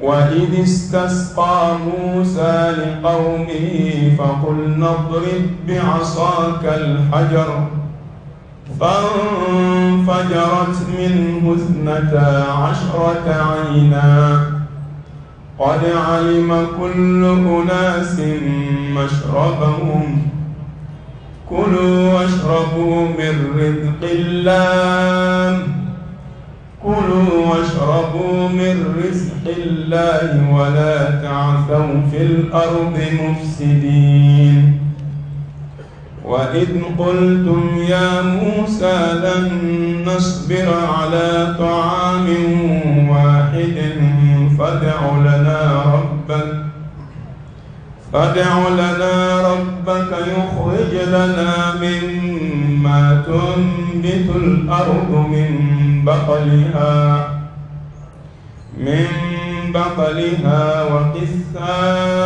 وإذ استسقى موسى لقومه فقلنا اضرب بعصاك الحجر فانفجرت منه 12 عينا قد علم كل أناس مشربهم كلوا واشربوا من رزق الله كلوا واشربوا من رزق الله ولا تعثوا في الأرض مفسدين وإذ قلتم يا موسى لن نصبر على طعام واحد فادع لنا ربك يخرج لنا مما تنبت الأرض من بقلها وقثائها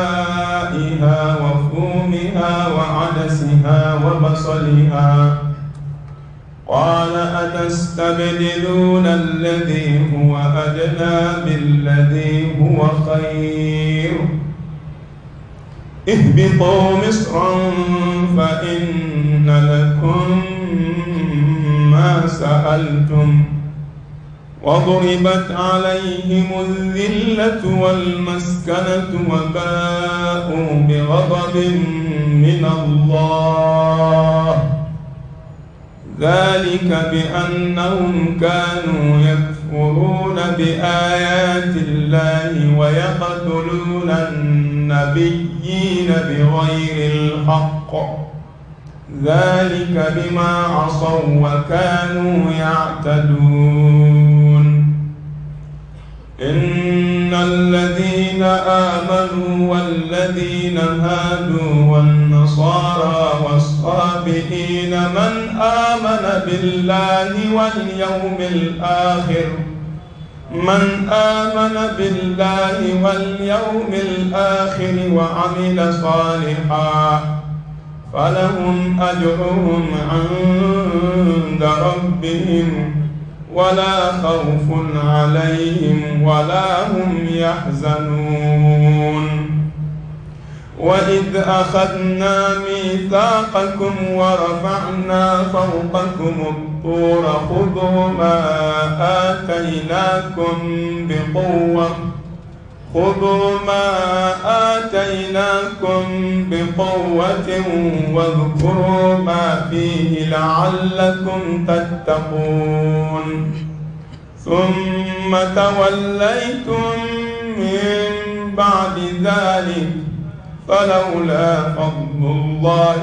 وفومها وعدسها وبصلها قال أتستبدلون الذي هو أدنى بالذي هو خير اهبطوا مصرا فإن لكم ما سألتم وضربت عليهم الذلة والمسكنة وباءوا بغضب من الله ذلك بأنهم كانوا يكفرون بآيات الله ويقتلون النبيين بغير الحق ذلك بما عصوا وكانوا يعتدون إن الذين آمنوا والذين هادوا والنصارى والصابئين من آمن بالله واليوم الآخر وعمل صالحا فلهم أجرهم عند ربهم ولا خوف عليهم ولا هم يحزنون وإذ أخذنا ميثاقكم ورفعنا فوقكم الطور خذوا ما آتيناكم بقوة واذكروا ما فيه لعلكم تتقون ثم توليتم من بعد ذلك فلولا فضل الله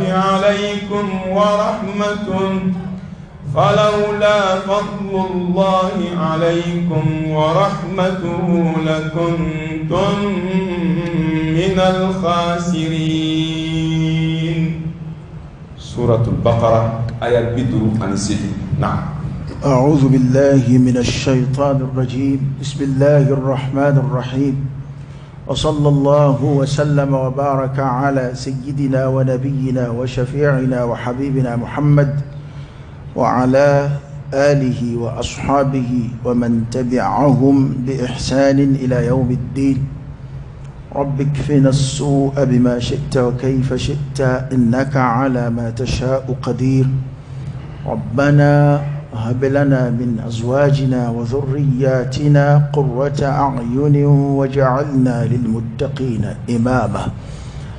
عليكم ورحمته لكنتم من الخاسرين. سورة البقرة آية 58. نعم. أعوذ بالله من الشيطان الرجيم. بسم الله الرحمن الرحيم. وصلى الله وسلم وبارك على سيدنا ونبينا وشفيعنا وحبيبنا محمد وعلى آله وأصحابه ومن تبعهم بإحسان إلى يوم الدين. رب اكفنا السوء بما شئت وكيف شئت إنك على ما تشاء قدير. ربنا هب لنا من أزواجنا وذرياتنا قرة أعين واجعلنا للمتقين إماما.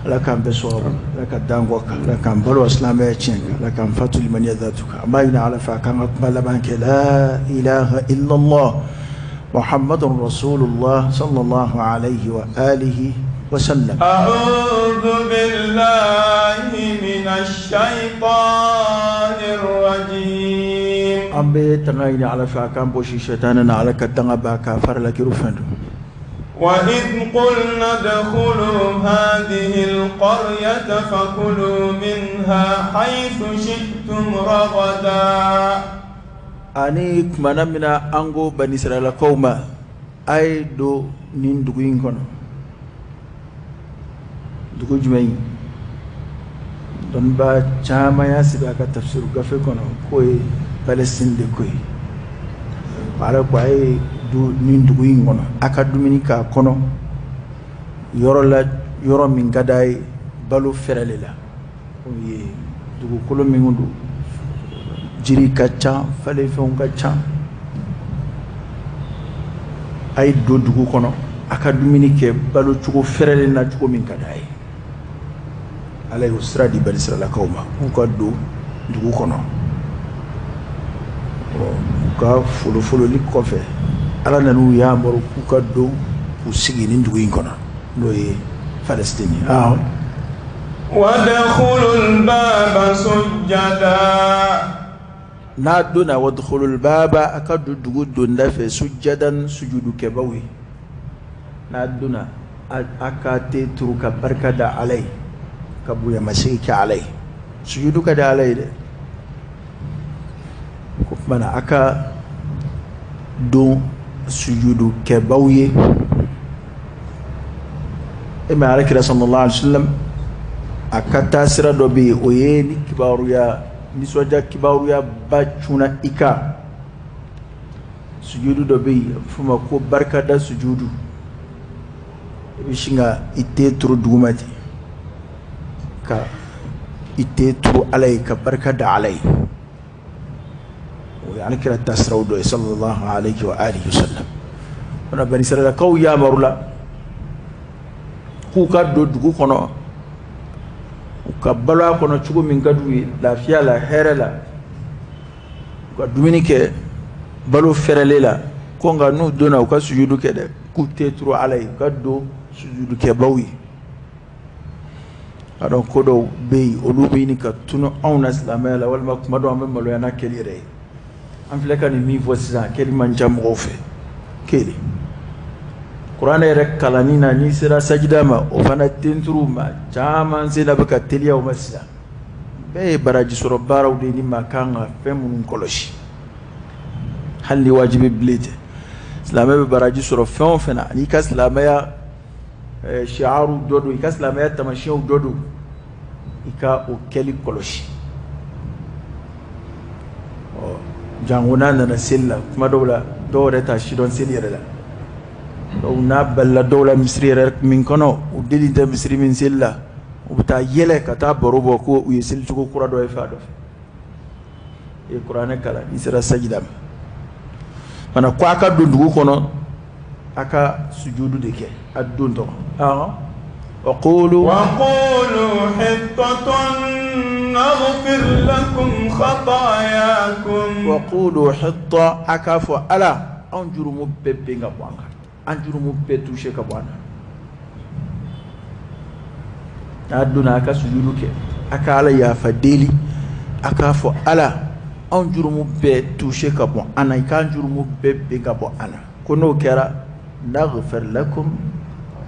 لك بصواب لك دانغوك لك بلو اسلاميتشنك لك فتل من يذاتك ما على فكان اقبل بانك لا اله الا الله محمد رسول الله صلى الله عليه واله وسلم. اعوذ بالله من الشيطان الرجيم. ام بتنايني على فكان بوشي شيطاننا على كدنا باكا فرلك رفندو. وإذ قلنا ادخلوا هذه القرية فكلوا منها حيث شئتم رغدا. Ani kumana mina ango bani Israila kawma ay do nin dugu in kɔnɔ, dugu jumɛn in? Dɔnnibaa caman y'a sɛbɛn a ka tafsir gafe kɔnɔ k'o ye Palestine de ko ye. Ala ko a ye don nin dugu in kɔnɔ, a ka dumuni k'a kɔnɔ yɔrɔ la, yɔrɔ min ka d'a ye, balo fɛrɛlen la. O ye dugukolo min don, jiri ka ca, falenfɛnw ka ca. A ye don dugu kɔnɔ, a ka dumuni kɛ balo cogo fɛrɛlen na, cogo min ka d'a ye. Ala y'o sira di banisiralakaw ma k'u ka don dugu kɔnɔ. U ka folofololi kɔfɛ, Ala nan'u yamaru k'u ka don k'u sigi nin dugu in kɔnɔ, n'o ye Palestine ye. Wadkhulul baba sujjada. N'a donna, wadkhulul baba, a ka don dugu donda fɛ, sujjadan, sujudukɛbaw ye. N'a donna, a ka ten turu ka barika da Ala ye, ka bonyamasegin kɛ Ala ye. Sujudu ka di Ala ye dɛ. O tuma na, a ka don sujudukɛbaw ye. E ma Ala kira sallallahu alaihi wasallam, a ka taasira dɔ bɛ yen, o ye ni kibaruya nisɔndiya kibaruya ba cunna i kan, sujudu dɔ bɛ yen, a bɛ f'o ma ko barikada sujudu. I bɛ sin ka i ten turu duguma ten, ka i ten turu Ala ye, ka barika da Ala ye. O ye Ala kira taasiraw dɔ ye sallallahu alaihi wa alihi wasallam. O la, banisiralakaw yamaru la k'u ka don dugu kɔnɔ, u ka balo a kɔnɔ cogo min ka d'u ye, lafiya la, hɛrɛ la, u ka dumuni kɛ balo fɛrɛlen la. Ko nka n'u donna, u ka sujudu kɛ dɛ, k'u tɛ turu Ala ye, u ka don sujudukɛbaw ye. A dɔn ko dɔw bɛ yen, olu bɛ ɲini ka tunu anw na silamɛya la, walima kuma dɔw an bɛ maloya n'a kɛli yɛrɛ ye. An filɛ ka nin min fɔ sisan, a kɛli man ca mɔgɔw fɛ. Kelen, kuranɛ yɛrɛ kalanni na, n'i sera sajida ma, o fana tenturu ma caman sen na bɛ ka teliya o ma sisan. Bɛɛ ye baraji sɔrɔ baaraw de ye, ni maa kan ka fɛn minnu kɔlɔsi, hali ni wajibi bilen tɛ. Silamɛ bɛ baraji sɔrɔ fɛn o fɛn na, n'i ka silamɛya shi'aru dɔ don, i ka silamɛya taamasiyɛnw dɔ don, i ka o kɛli kɔlɔsi. Ɔ jango n'a nana seli la, kuma dɔw la, dɔw yɛrɛ t'a sidɔn seli yɛrɛ la. Dɔw n'a balila dɔw la misiri yɛrɛ min kɔnɔ, u deli tɛ misiri min seli la, u bɛ taa yɛlɛ ka taa baro bɔ ko u ye selicogo kura dɔ ye fan dɔ fɛ. I ye kuranɛ kalan, n'i sera sajida ma fana, ko a ka don dugu kɔnɔ, a ka sujudu de kɛ a don tɔ. Wa qulu wa qulu hittatun naghfir lakum khatayakum. Wa qulu hitta, a k'a fɔ Ala, anw jurumu bɛɛ ben ka bɔ an kan, an jurumu bɛɛ touché ka bɔ an na. N'a donna, a ka sujudu kɛ, a ka Ala yafa deli, a k'a fɔ Ala, anw jurumu bɛɛ touché ka bɔ an na, i k'an jurumu bɛɛ ben ka bɔ an na. Ko n'o kɛra, naghfir lakum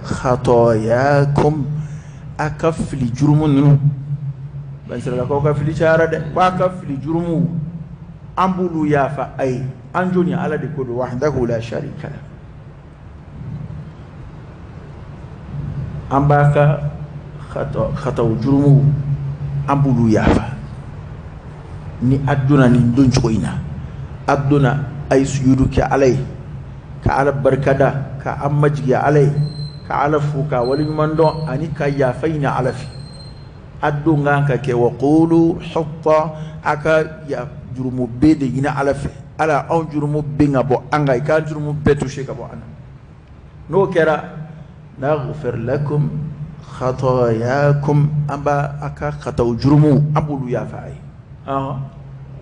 khatayakum, a ka fili jurumu ninnu. Banisiralakaw ka fili cayara dɛ. Ko a ka fili jurumu, an b'olu yafa a ye. An joni? Ala de ko don, wahdahu la sharika la. An b'a ka khataw jurumu, an b'olu yafa ni a donna nin don cogo in na. A donna, a ye sujudu kɛ Ala ye, ka Ala barikada, ka an majigi Ala ye, ka Ala fo, ka waleɲuman dɔn, ani ka yafa ɲini Ala fɛ. A don kan ka kɛ wa qulu hitta, a ka jurumu bɛɛ de ɲini Ala fɛ. Ala, anw jurumu bɛn ka bɔ an kan, i k'an jurumu bɛɛ touché ka bɔ an na. N'o kɛra, naghfir lakum khatayakum, an b'a a ka khataw jurumu, an b'olu yafa a ye.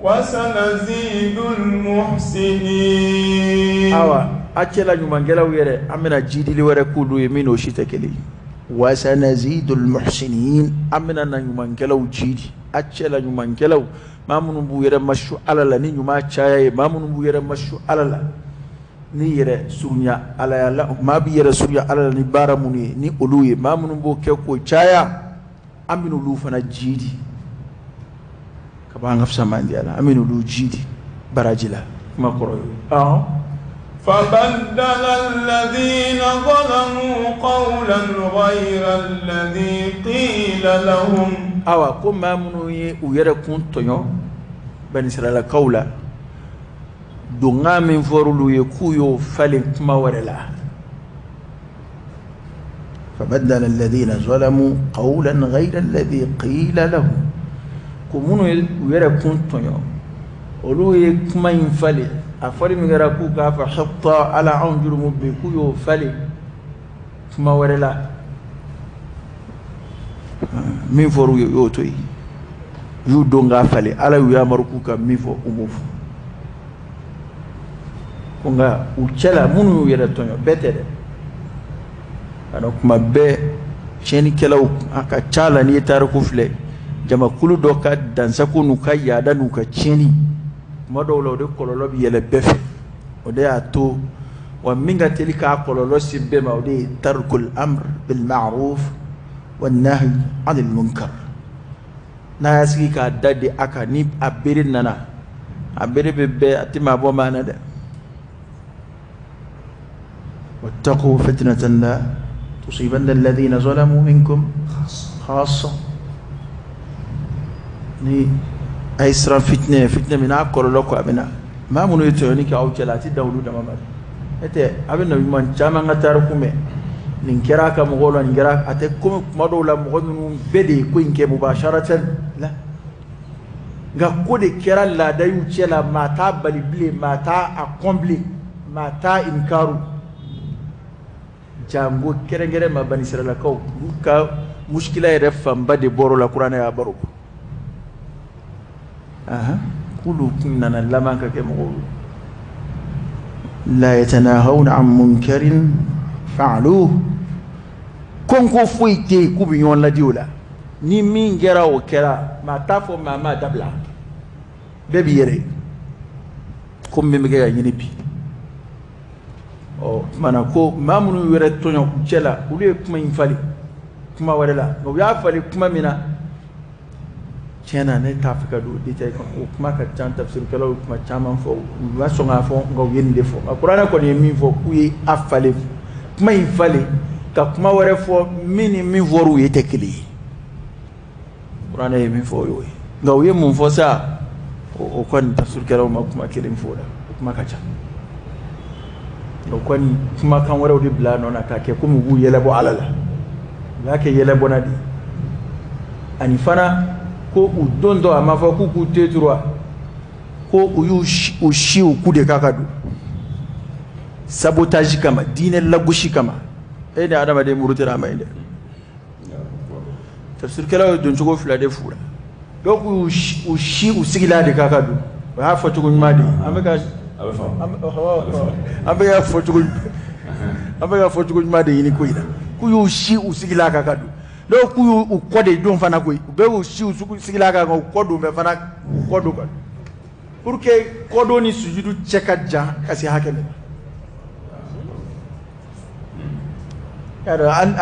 Wa sanazidul muhsinin. Awa, a cɛla ɲumankɛlaw yɛrɛ, an bɛna jidili wɛrɛ k'olu ye min n'o si tɛ kelen ye. Wa sanazidul muhsinin, an bɛna na ɲumankɛlaw jidi. A cɛla ɲumankɛlaw, maa minnu b'u yɛrɛ masu Ala la ni ɲuman caya ye, maa minnu b'u yɛrɛ masu Ala la ni yɛrɛ surunya Ala la, maa b'i yɛrɛ surunya Ala la ni baara minnu ye, ni olu ye, maa minnu b'o kɛ k'o caya, an bɛna olu fana jidi ka bɔ an ka fisamandiya la, an bɛna olu jidi baraji la. Kuma kɔrɔ ye. فبدل الذين ظلموا قولا غير الذي قيل لهم. Awa, ko maa minnu ye u yɛrɛ kun tɔɲɔ banisiralakaw la, Donkan min fɔr'olu ye k'u y'o falen kuma wɛrɛ la. Fabaddala alladhina zalamu qawlan ghayra alladhi qila lahum, ko minnu ye u yɛrɛ kun tɔɲɔ, olu ye kuma in falen. A fɔli min kɛra k'u k'a fɔ hitta, ala anw jurumu bɛ, k'u y'o falen kuma wɛrɛ la. Min fɔr'u ye, u y'o to yen, u y'u don k'a falen. Ala y'u yamaru k'u ka min fɔ, u m'o fɔ. Ko nka u cɛla minnu y'u yɛrɛ tɔɲɔ, bɛɛ tɛ dɛ. Kana kuma bɛɛ tiɲɛnikɛlaw a ka ca la, n'i ye tariku filɛ, jamakulu dɔ ka dansago n'u ka yaada n'u ka tiɲɛni, kuma dɔw la o de kɔlɔlɔ bɛ yɛlɛ bɛɛ fɛ. O de y'a to wa min ka teli k'a kɔlɔlɔ se bɛɛ ma, o de ye tarkul amr bil ma'ruf wa nahy anil munkar. N'a y'a sigi k'a da di a kan, ni a bere nana, a bere bɛ bɛɛ, a tɛ maa bɔ maa na dɛ. Wattaqu fitnatan la tusibanna alladhina zalamu minkum khassa. Ni a ye siran fitinɛ, fitinɛ min n'a kɔlɔlɔ ko a bɛ na, maa minnu ye tɔɲɔni kɛ aw cɛla, a tɛ dan olu dama ma dɛ. Ne tɛ, a bɛ nabi ɲuman caman ka tariku mɛn, nin kɛra a ka mɔgɔw la, nin kɛra a tɛ komi kuma dɔw la mɔgɔ ninnu bɛɛ de ye ko in kɛ mubasharatan la, nka ko de kɛra laada y'u cɛ la, maa t'a bali bilen, maa t'a a kɔn bilen, maa t'a inkaru. Jango kɛrɛnkɛrɛn ma banisiralakaw, olu ka muskila yɛrɛ fanba de bɔr'o la, kuranɛ y'a baro. K'olu kun nana laban ka kɛ mɔgɔw ye. La yatanahawna an munkarin fa'aluhu. Kɔnko foyi tɛ yen k'u bɛ ɲɔgɔn ladi o la. Ni min kɛra, o kɛra, maa t'a fɔ maa m'a dabila, bɛɛ b'i yɛrɛ ye ko min bɛ kɛ ka ɲini bi. Ɔ tuma na ko maa minnu yɛrɛ tɔɲɔ u cɛ la, olu ye kuma in falen kuma wɛrɛ la, nka u y'a falen kuma min na, tiɲɛ na ne t'a fɛ ka don détail kɔnɔ, o kuma ka ca, tafsirikɛlaw ye kuma caman fɔ, u ma sɔn k'a fɔ, nka u ye nin de fɔ. Nka kuranɛ kɔni ye min fɔ, k'u ye a falen, kuma in falen ka kuma wɛrɛ fɔ min ni min fɔr'u ye tɛ kelen ye. Kuranɛ ye min fɔ, o y'o ye. Nka u ye mun fɔ sa, o kɔni tafsirikɛlaw ma kuma kelen fɔ o la, o kuma ka ca. O kɔni kumakan wɛrɛw de bila a nɔ na k'a kɛ komi u b'u yɛlɛbɔ Ala la, u y'a kɛ yɛlɛbɔnna de ye. Ani fana ko u don dɔ, a ma fɔ k'u k'u te turu wa, ko u y'u u si u ku de k'a ka don sabotage kama, diinɛ lagosi kama. E ni adamaden murutira, a ma ɲi dɛ. Tafsirikɛlaw ye doncogo fila de f'u la. Dɔw k'u u si u sigila de k'a ka don, o y'a fɔcogo ɲuman de ye. An bɛ ka an bɛ ka fɔcogo an bɛ ka fɔcogo ɲuman de ɲini ko in na. K'u y'u si u sigila k'a ka don. Dɔw k'u y'u kɔ de don fana koyi, u bɛɛ y'u si u sigila k'a kan, u kɔ don bɛ fana u kɔ don ka don, pour que kɔdon ni sujudu cɛ ka jan ka se hakɛ min ma. Y'a dɔn,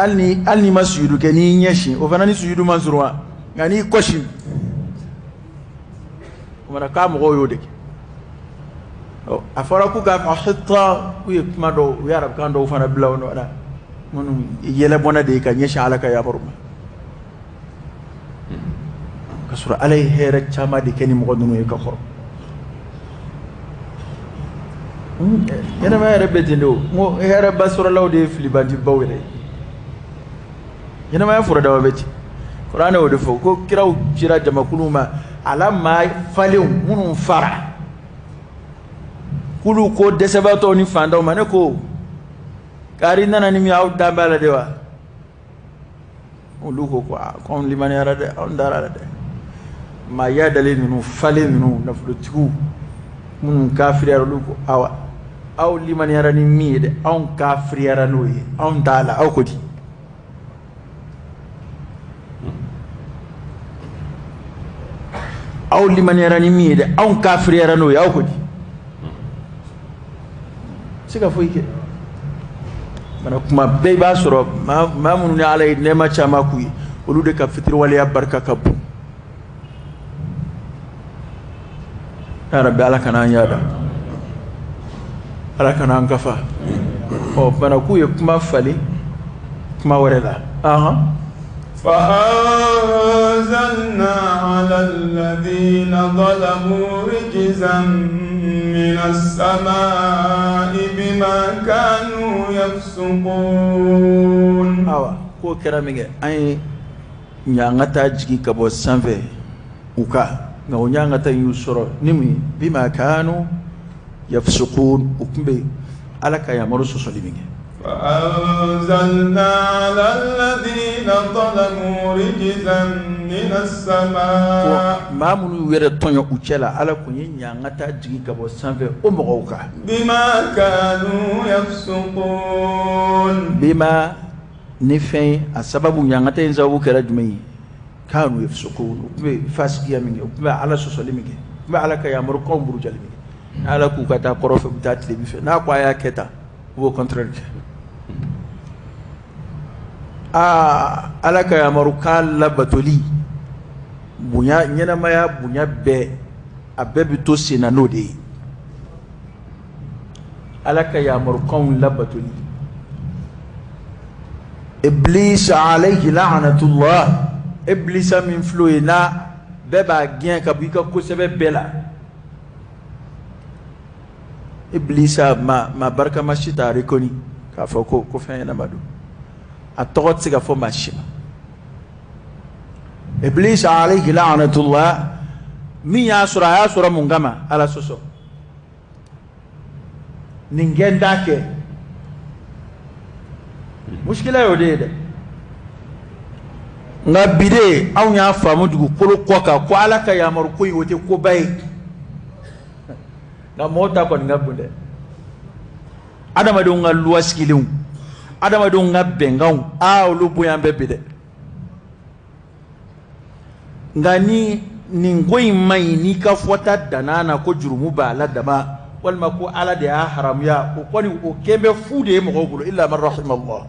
hali n'i ma sujudu kɛ, n'i ɲɛsin, o fana ni sujudu ma surun wa, nka n'i kɔsin o mana k'a mɔgɔw y'o de kɛ. Ɔ a fɔra k'u k'a fɔ hitta, k'u ye kuma dɔw, u ye arabukan dɔw fana bila o nɔ na, minnu yɛlɛbɔnna de ye ka ɲɛsin Ala ka yamaru ma, ka sɔrɔ Ala ye hɛrɛ caman de kɛ ni mɔgɔ ninnu ye ka kɔrɔ. Ɲɛnamaya yɛrɛ bɛ ten de. O n ko hɛrɛba sɔrɔlaw de ye filibantibaw yɛrɛ ye. Ɲɛnamaya fɔra dama bɛ ten. Kuranɛ y'o de fɔ ko kiraw cira jamakulu ma, a la maa falenw minnu fara, k'olu ko dɛsɛbaatɔw ni fantanw ma. Ne ko kari nana ni min ye, aw dan b'a la de wa? Olu ko aa, ko anw limaniyara dɛ, anw dara la dɛ. Maa yadalen ninnu, falen ninnu, nafolotigiw minnu kafiriyara, olu ko awa, aw limaniyara ni min ye dɛ, anw kafiriyara n'o ye, anw t'a la, aw ko di? Aw limaniyara ni min ye dɛ, anw kafiriyara n'o ye, aw ko di? Se ka foyi kɛ mana. Kuma bɛɛ i b'a sɔrɔ maa minnu ni Ala ye nɛɛma caman k'u ye, olu de ka fitiriwaleya barika ka bon. Ya Rabbi, Ala kana an yada, Ala kana an kafa. Ɔ bana k'u ye kuma falen kuma wɛrɛ la. Ahan. فأنزلنا على الذين ظلموا رجزا من السماء بما كانوا يفسقون. Awa k'o kɛra min kɛ, an ye ɲangata jigin ka bɔ sanfɛ u kan, nka o ɲangata in y'u sɔrɔ ni mun ye? بما كانوا يفسقون, u tun bɛ Ala ka yamaru sɔsɔli min kɛ. فأنزلنا على الذين ظلموا رجزا من السماء. Maa minnu y'u yɛrɛ tɔɲɔ u cɛ la, Ala kun ye ɲangata jigin ka bɔ sanfɛ o mɔgɔw kan. بما كانوا يفسقون. بما ni fɛn ye, a sababu, ɲangata in sababu kɛra jumɛn ye? كانوا يفسقون, u tun bɛ fasikiya min kɛ, u tun bɛ Ala sɔsɔli min kɛ, u tun bɛ Ala ka yamarukanw burujali min kɛ. Ala k'u ka taa kɔrɔ fɛ, u bɛ taa tilebi fɛ. N'a ko a y'a kɛ tan, u b'o contraire kɛ. Aa, Ala ka yamarukan labatoli bonya, ɲɛnamaya bonya bɛɛ, a bɛɛ bɛ to sen na n'o de ye, Ala ka yamarukanw labatoli. Iblis عليه لعنة الله, Iblisa min filɛ ye, n'a bɛɛ b'a gɛn ka bɔ i ka kosɛbɛ bɛɛ la, Iblisa ma barikama si t'a reconnu k'a fɔ ko fɛn ɲɛnama don, a tɔgɔ tɛ se ka fɔ maa si ma. Iblis عليه لعنة الله min y'a sɔrɔ, a y'a sɔrɔ mun kama? Ala sɔsɔ. Nin kɛ, n t'a kɛ. Muskila y'o de ye dɛ. Nka bi de, anw y'a faamu dugukolo kɔ kan ko Ala ka yamaru ko in, o tɛ koba ye, nka mɔgɔw ta kɔni ka bon dɛ. Adamadenw ka loi sigilenw, adamadenw ka bɛnkanw, aa, olu bonya bɛ bi dɛ. Nka ni nin ko in man ɲi, n'i ka fɔta danna na ko jurumu b'a la dama, walima ko Ala de y'a haramuya, o kɔni, o kɛn bɛ fu de ye mɔgɔw bolo, إلا من رحم الله.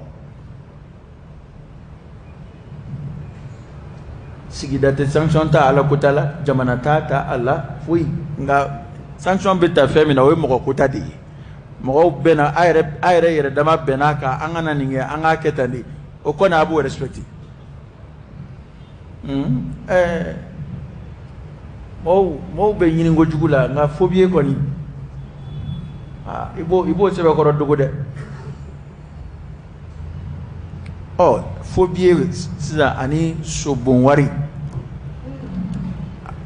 Sigida tɛ sanction ta Ala kota la, jamana t'a ta a la, foyi. Nka sanction bɛ ta fɛn min na, o ye mɔgɔ kota de ye. Mɔgɔw bɛnna a yɛrɛ, a yɛrɛ yɛrɛ dama bɛn'a kan, an kana nin kɛ, an k'a kɛ tan de, o kɔni a b'o respecter. Mɔgɔw bɛ ɲini kojugu la, nka phobie kɔni, i b'o sɛbɛkɔrɔ dogo dɛ. Ɔ, phobie sisan, ani sobon wari,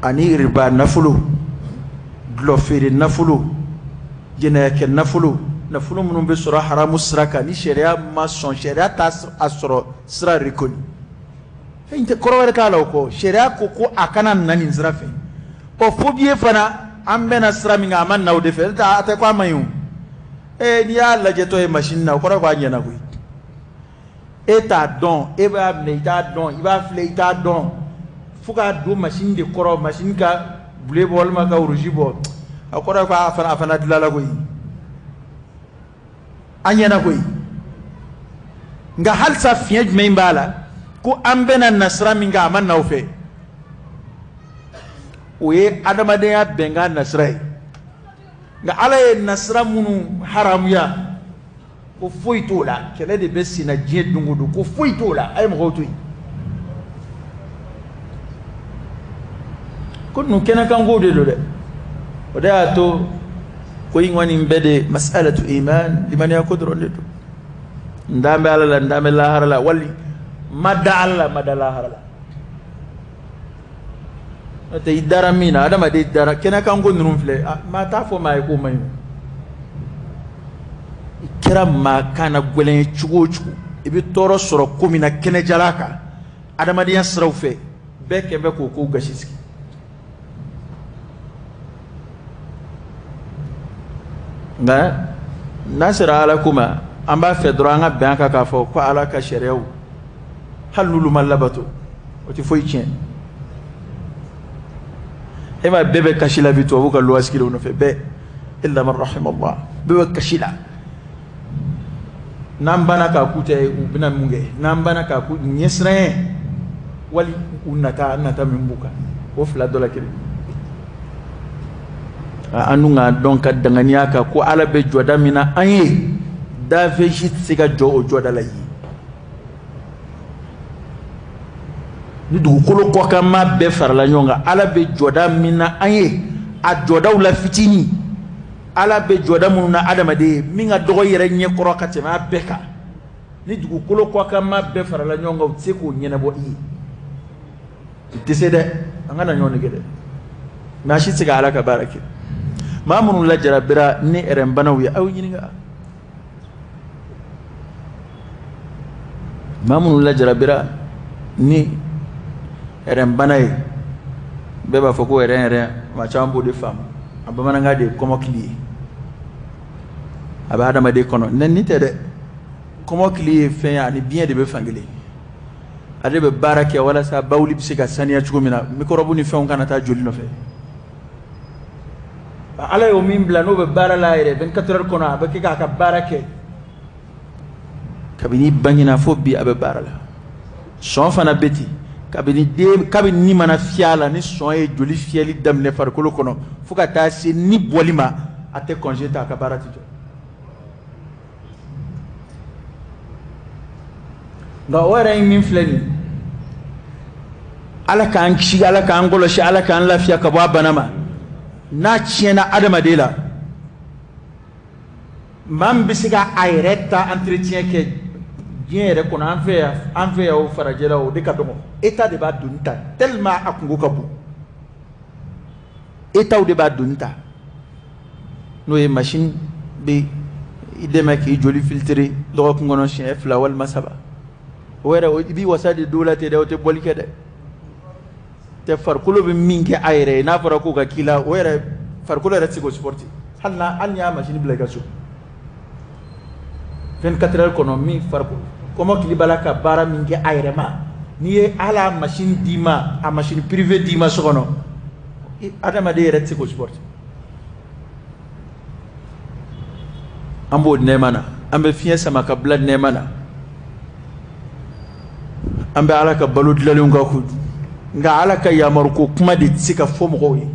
ani riba nafolo, dulɔ feere nafolo, jɛnɛyakɛ nafolo, nafolo minnu bɛ sɔrɔ haramu sira kan, ni sariya ma sɔn, sariya t'a a sɔrɔ sira reconnu. Fɛn tɛ, kɔrɔ wɛrɛ t'a la o kɔ. Sariya ko ko a kana na nin sira fɛ. Ɔ, phobie fana, an bɛna sira min kan, a ma na o de fɛ. A tɛ ko a ma ɲi o. Ee, n'i y'a lajɛtɔ ye machine na, o kɔrɔ ko a ɲɛna koyi. E t'a dɔn, e b'a minɛ, i t'a dɔn, i b'a filɛ, i t'a dɔn, fo k'a don machine de kɔrɔ, machine ka bleu bɔ walima ka rouge bɔ, a kɔrɔ ye ko a fana dilanla koyi, a ɲɛna koyi. Nka halisa fiɲɛ jumɛn b'a la ko an bɛna na sira min kan, a ma na o fɛ? O ye adamadenya bɛnkan nasira ye. Nka Ala ye nasira minnu haramuya, ko foyi t'o la, kɛlɛ de bɛ sen na diɲɛ don o don, ko foyi t'o la, a ye mɔgɔw to yen. Ko ninnu kɛnɛkankow de don dɛ. O de y'a to ko in kɔni bɛɛ de مسألة إيمان, limaniya ko dɔrɔn de don. N dan bɛ Ala la, n dan bɛ lahara la, wali ma da Ala la, ma da lahara la. N'o tɛ, i dara min na, adamaden dara kɛnɛkanko ninnu filɛ, maa t'a fɔ maa ye k'o man ɲi. I kɛra maa kan na gɛlɛn ye cogo o cogo, i bɛ tɔɔrɔ sɔrɔ ko min na kɛnɛjalan kan, adamadenya siraw fɛ, bɛɛ kɛn bɛ k'o kow gasi sigi. Nka n'a sera Ala ko ma, an b'a fɛ dɔrɔn an ka bɛn a kan k'a fɔ ko Ala ka sariyaw, hali n'olu ma labato, o tɛ foyi tiɲɛ. E ma, bɛɛ bɛ kasi la bi tubabu ka loi sigilenw nɔfɛ, bɛɛ, إلا من رحم الله, bɛɛ bɛ kasi la. N'an banna k'a k'u tɛ, u bɛna mun kɛ? N'an banna k'a k'u ɲɛsiran wali u nata min b'u kan, o fila dɔ la kelen. An dun k'a dɔn ka danganiya kan ko Ala bɛ jɔda min na an ye, dafɛn si tɛ se ka jɔ o jɔda la yen. Ni dugukolo kɔkanma bɛɛ farala ɲɔgɔn kan, Ala bɛ jɔda min na an ye, a jɔdaw la fitinin, Ala bɛ jɔda minnu na adamaden ye, min ka dɔgɔ yɛrɛ ɲɛkɔrɔ ka tɛmɛ a bɛɛ kan, ni dugukolo kɔkanma bɛɛ farala ɲɔgɔn kan, u tɛ se k'o ɲɛnabɔ i ye. U tɛ se dɛ, an kana ɲɔgɔn nɛgɛn dɛ. Maa si tɛ se ka Ala ka baara kɛ. Maa minnu lajarabira ni ɛrɛnbanaw ye, aw ɲininka. Maa minnu lajarabira ni ɛrɛnbana ye, bɛɛ b'a fɔ ko ɛrɛn ɛrɛn, maa caman b'o de faamu. A bamanankan de ye kɔmɔkili ye. A bɛ adamaden kɔnɔ. Nɛni tɛ dɛ. Kɔmɔkili ye fɛn ye, ani biɲɛ de bɛ fankelen. Ale bɛ baara kɛ walasa bawuli bɛ se ka saniya cogo min na, mikɔrɔbu ni fɛnw kana taa joli nɔfɛ. Ala y'o min bila n'o bɛ baara la a yɛrɛ 24 heures kɔnɔ, a bɛ kɛ k'a ka baara kɛ. Kabini bangena fo bi a bɛ baara la. Sɔn fana bɛ ten. Kabini den, kabini ni mana fiyɛ a la, ni sɔn ye joli fiyɛli daminɛ farikolo kɔnɔ fo ka taa se ni bɔli ma, a tɛ congé ta, a ka baara tɛ jɔ. Nka o yɛrɛ ye min filɛ nin ye, Ala k'an kisi, Ala k'an kɔlɔsi, Ala k'an lafiya ka bɔ a bana ma. N'a tiɲɛna adamaden la, maa min bɛ se ka a yɛrɛ ta entretien kɛ diɲɛ yɛrɛ kɔnɔ, an fɛ yan o farajɛla, o de ka dɔgɔ. État de b'a doni ta tellement a kungo ka bon. État de b'a doni ta, n'o ye machine bɛ i dɛmɛ k'i joli filtrer dɔgɔkun kɔnɔ siɲɛ 2 walima 3. O yɛrɛ, i b'i wasa de don la ten dɛ, o tɛ bɔli kɛ dɛ. Tɛ farikolo bɛ min kɛ a yɛrɛ ye, n'a fɔra k'o ka k'i la, o yɛrɛ farikolo yɛrɛ tɛ se k'o supporter. Hali n'i y'a machine bila i ka so 24 heures kɔnɔ, min farikolo kɔmɔkili b'a la ka baara min kɛ a yɛrɛ ma, n'i ye hali a machine d'i ma, a machine privée d'i ma so kɔnɔ, adamaden yɛrɛ tɛ se k'o supporter. An b'o nɛɛma na, an bɛ fiɲɛ sama ka bila nɛɛma na, an bɛ Ala ka balo dilanlenw kan k'o dun. Nka Ala ka yamaru ko kuma de tɛ se ka fɔ mɔgɔw ye.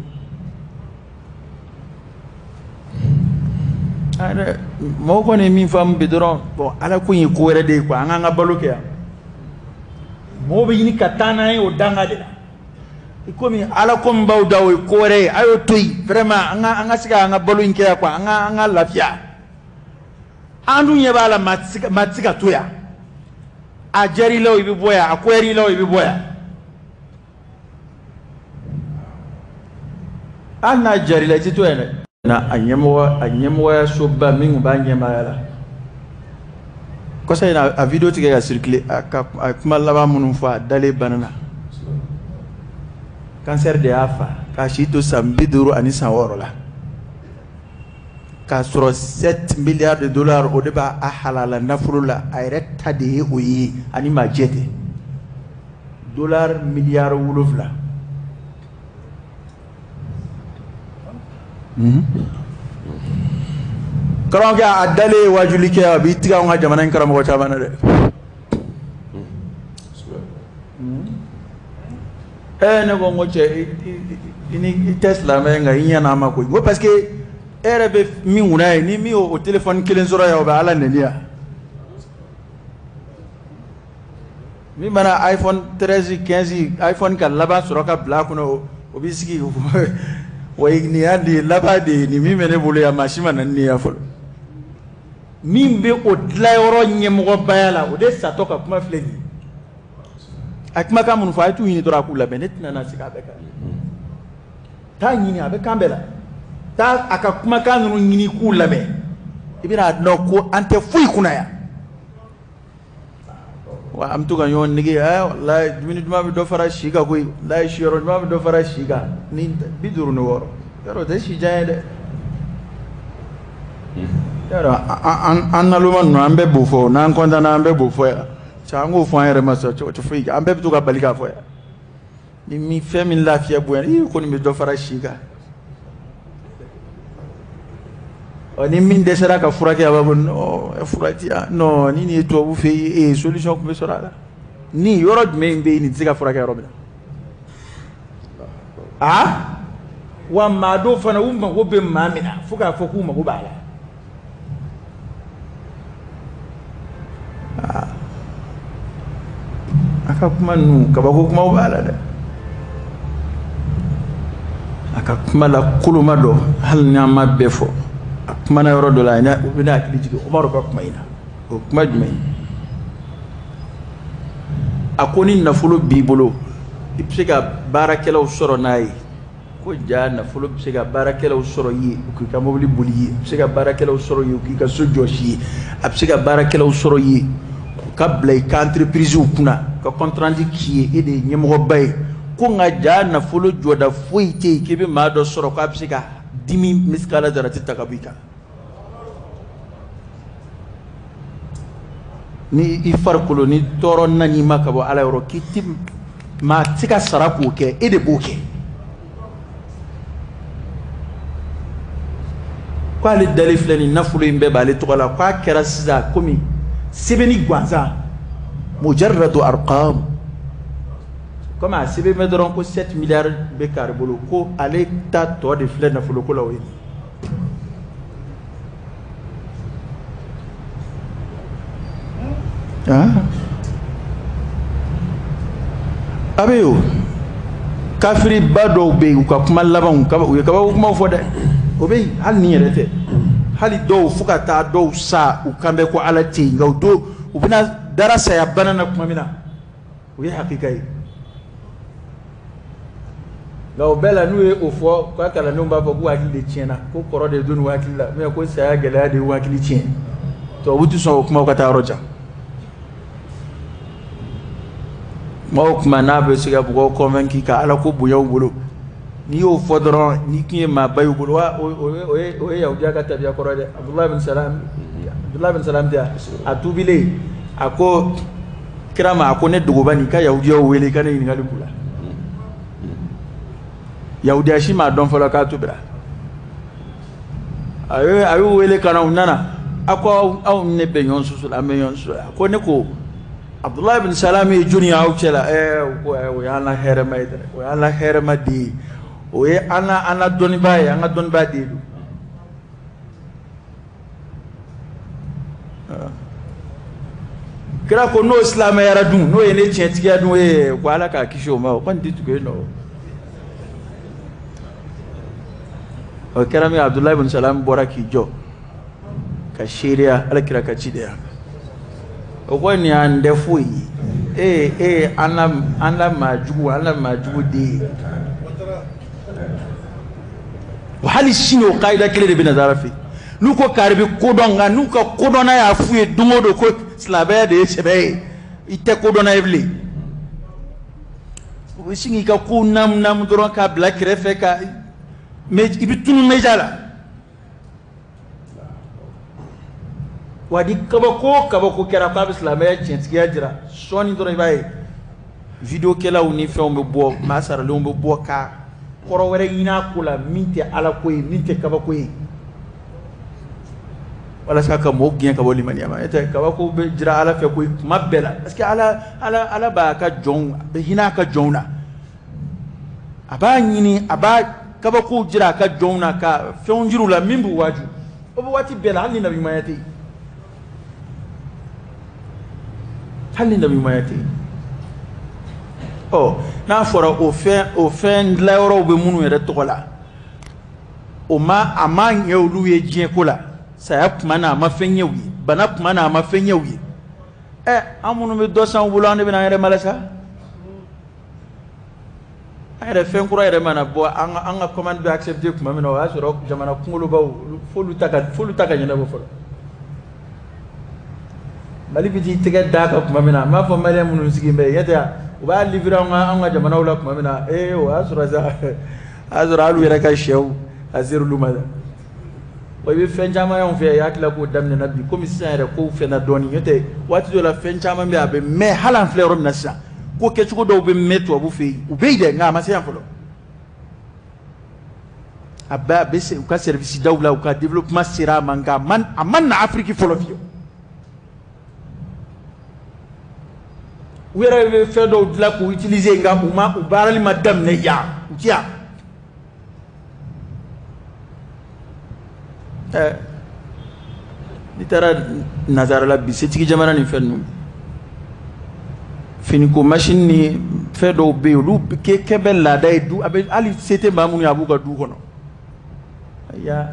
Mɔgɔ kɔni ye min faamu bi dɔrɔn, bon, Ala ko in ye ko wɛrɛ de ye quoi, an k'an ka balo kɛ yan. Mɔgɔw bɛ ɲini ka taa n'an ye o danga de la. I komi Ala ko min b'aw da, o ye ko wɛrɛ ye, a y'o to yen vraiment, an ka se k'an ka balo in kɛ yan quoi, an ka lafiya. An dun ɲɛ b'a la, maa tɛ se ka to yan. A diyar'i la o, i bɛ bɔ yan, a koyar'i la o, i bɛ bɔ yan. Hali n'a diyar'i la, i tɛ to yan dɛ. Na a ɲɛmɔgɔ, a ɲɛmɔgɔyasoba min tun b'a ɲɛmaaya la. Kɔsa in na, a vidéo tigɛ ka circuler, a ka a kuma laban minnu fɔ, a dalen bana na. Cancer de y'a fa, k'a si to san 56 la. K'a sɔrɔ 7 milliards de dollars, o de b'a a halala nafolo la, a yɛrɛ ta de ye o ye, ani maa jɛ tɛ. Dollar miliyari 7. Karamɔgɔkɛ a dalen ye wajuli kɛ, a b'i tigɛ anw ka jamana in karamɔgɔ caman na dɛ. Ne ko n ko cɛ, i tɛ silamɛ ye, nka i ɲɛna a ma koyi. N ko parce que e yɛrɛ bɛ min kunna ye, ni min y'o téléphone kelen sɔrɔ yan, o bɛ Ala nɛni yan. Min mana iPhone 13, 15, iPhone ka laban sɔrɔ ka bila a kunna, o b'i sigi, wa nin y'a de laban de ye, nin min bɛ ne bolo yan, maa si ma na ni nin ye fɔlɔ. Min bɛ o dilanyɔrɔ ɲɛmɔgɔbaya la, o de satɔ ka kuma filɛ nin ye. A kumakan minnu fɔ, a ye t'u ɲini dɔrɔn a k'u lamɛn, ne tɛna na segin a bɛɛ kan. Taa ɲini, a bɛ kan bɛɛ la. Taa a ka kumakan ninnu ɲini k'u lamɛn, i bɛna dɔn ko an tɛ foyi kunna yan. Wa an bɛ to ka ɲɔgɔn nege, walayi dumuni duman bɛ dɔ fara si kan koyi, walayi siyɔrɔ duman bɛ dɔ fara si kan, ni 56, yarɔ o tɛ si jan ye dɛ. Yarɔ an naloma ninnu, an bɛɛ b'o fɔ, n'an kɔntanna an bɛɛ b'o fɔ yan. Cɛ, an k'o fɔ an yɛrɛ ma sa, o tɛ foyi kɛ, an bɛɛ bɛ to ka bali k'a fɔ yan. Ni min fɛn min lafiya bonyana, i ko nin bɛ dɔ fara si kan. Ɔ, ni min dɛsɛra ka furakɛ, a b'a fɔ non, fura ti yan, non, ni nin ye tubabu fɛ yen, solution tun bɛ sɔrɔ a la. Ni yɔrɔ jumɛn bɛ yen, nin tɛ se ka furakɛ yɔrɔ min na? Aa, wa maa dɔw fana, u mago bɛ maa min na, fo k'a fɔ k'u mago b'a la. A ka kuma ninnu kabako kumaw b'a la dɛ. A ka kuma la koloma dɔ, hali n'an ma bɛɛ fɔ, a kumana yɔrɔ dɔ la, u bɛna hakili jigin Umaru ka kuma in na. O kuma jumɛn ye? A ko ni nafolo b'i bolo, i bɛ se ka baarakɛlaw sɔrɔ n'a ye. Ko ja nafolo bɛ se ka baarakɛlaw sɔrɔ i ye, u k'i ka mobili boli i ye, a bɛ se ka baarakɛlaw sɔrɔ i ye, u k'i ka so jɔsi i ye, a bɛ se ka baarakɛlaw sɔrɔ i ye, u ka bila i ka entreprisew kunna, ka compte rendu k'i ye, e de ye ɲɛmɔgɔba ye. Ko nka ja nafolo jɔda foyi tɛ yen k'i bɛ maa dɔ sɔrɔ k'a bɛ se ka dimi misikala darati ta ka bɔ i kan. Ni i farikolo ni tɔɔrɔ nan'i ma ka bɔ Ala yɔrɔ, k'i ti maa tɛ se ka sara k'o kɛ, e de b'o kɛ. K'ale dalen filɛ nin nafolo in bɛɛ b'ale tɔgɔ la, k'a kɛra sisan komi sɛbɛnni gansan, mujarradu arqam, komi a sɛbɛn bɛ dɔrɔn ko 7 milliards bɛ kari bolo, ko ale ta tɔ de filɛ nafoloko la, o ye nin. A bɛ yen o kafiriba dɔw bɛ yen, u ka kuma labanw u ye kabako kumaw fɔ dɛ, o bɛ yen. Hali ni yɛrɛ tɛ, hali dɔw fo ka taa dɔw sa, u kan bɛ ko Ala tɛ yen, nka u don u bɛna dara saya bana na tuma min na, o ye hakika ye. Nka o bɛɛ la, n'u ye o fɔ, k'a kalandenw b'a fɔ k'u hakili de tiɲɛna, ko kɔrɔ de donn'u hakili la, mais ko saya gɛlɛya de y'u hakili tiɲɛ. Tubabu tɛ sɔn o kumaw ka taa yɔrɔ jan. Kuma o kuma n'a bɛ se ka mɔgɔw convaincre ka Ala ko bonya u bolo, n'i y'o fɔ dɔrɔn, n'i tun ye maaba y'u bolo, wa o ye yahudiya ka tabiya kɔrɔ dɛ. Abdulayi bin Salam, Abdulayi bin Salam tɛ yan, a tuubilen, a ko kira ma, a ko ne dogoba nin ka yahudiyaw wele i ka ne ɲininkali k'u la. Yahudiya si m'a dɔn fɔlɔ k'a tubira. A y'u wele ka na, u nana. A ko aw ne bɛ ɲɔgɔn susu la, an bɛ ɲɔgɔn susu la. A ko ne ko Abdulayi bin Salam ye jɔnni ye aw cɛ la? U ko o y'an la hɛrɛma ye dɛ, o y'an la hɛrɛma den ye, o ye an la dɔnnibaa ye, an ka dɔnnibaa den don. Kira ko n'o silamɛyara dun, n'o ye ne tiɲɛtigiya dun ye, ko Ala k'a kisi o ma, o kɔni tɛ tugu yen nɔ. O kɛra min, Abdulayi bin Salam bɔra k'i jɔ ka seereya Ala kira ka cidenya. O ko nin y'an tɛ foyi ye, e an la maa jugu, an la maa jugu den ye. Wa hali sini o kayida kelen de bɛ nazara fɛ yen. N'u ko kari bɛ kodɔn, nka n'u ka kodɔnna y'a f'u ye don o don ko silamɛya de ye sɛbɛ ye, i tɛ kodɔnna ye bilen. U bɛ sin k'i ka kow naamu naamu dɔrɔn k'a bila kɛrɛfɛ, ka i bɛ tunu meja la. Wa ni kabako o kabako kɛra k'a bɛ silamɛya tiɲɛtigiya jira, sɔɔni dɔrɔn i b'a ye videokɛlaw ni fɛnw bɛ bɔ, maa saralenw bɛ bɔ ka kɔrɔ wɛrɛ ɲini a ko la min tɛ Ala ko ye, min tɛ kabako ye, walasa ka mɔgɔw gɛn ka bɔ limaniya ma. N'o tɛ kabako bɛ jira Ala fɛ koyi kuma bɛɛ la, parce que Ala b'a ka jɔnw, a bɛ hinɛ a ka jɔnw na, a b'a ɲini, a b'a kabakow jira a ka jɔnw na, ka fɛnw jira u la min b'u waaju. O bɛ waati bɛɛ la, hali ni nabiɲumanya tɛ yen, hali ni nabiɲumanya tɛ yen. Ɔ n'a fɔra o fɛn dilanyɔrɔw bɛ minnu yɛrɛ tɔgɔ la, o ma a ma ɲɛ olu ye diɲɛ ko la, saya tuma na a ma fɛn ɲɛ u ye, bana tuma na a ma fɛn ɲɛ u ye. An minnu bɛ dɔ san u bolo, an de bɛna an yɛrɛ mala sa. An yɛrɛ fɛn kura yɛrɛ mana bɔ, an ka commande bɛ accepter tuma min na, o y'a sɔrɔ jamana kunkolobaw f'olu ta ka ɲɛnabɔ fɔlɔ. Mali bɛ t'i tɛgɛ d'a kan tuma min na, n b'a fɔ maliyɛn minnu sigilen bɛ yen, ɲɛ u b'a livrer an ka jamanaw la tuma min na, o y'a sɔrɔ sa, o y'a sɔrɔ hali u yɛrɛ ka sɛw a ser'olu ma dɛ. Wa i bɛ fɛn caman y'anw fɛ yan, i y'a tila k'o daminɛna bi, komi sisan yɛrɛ kow fɛnna dɔɔnin, n'o tɛ waati dɔ la fɛn caman bɛ yen a bɛ mɛn, hali an filɛ yɔrɔ min na sisan, ko kɛcogo dɔw bɛ mɛn tubabu fɛ yen, u bɛ yen dɛ, nka a ma se yan fɔlɔ. A bɛɛ a bɛ u ka service daw la, u ka développement sera a ma, nka a ma na Afiriki fɔlɔ fiyewu. U yɛrɛ bɛ fɛn dɔw dilan k'u utiliser, nka u ma u baarali ma daminɛ yan, u ti yan. N'i taara nazara la bi, setigi jamana ni fɛn ninnu, Finiko machine ni fɛn dɔw bɛ yen, olu kɛ bɛ laada ye du, a bɛ hali se tɛ maa minnu ye, a b'u ka du kɔnɔ. Ayiwa,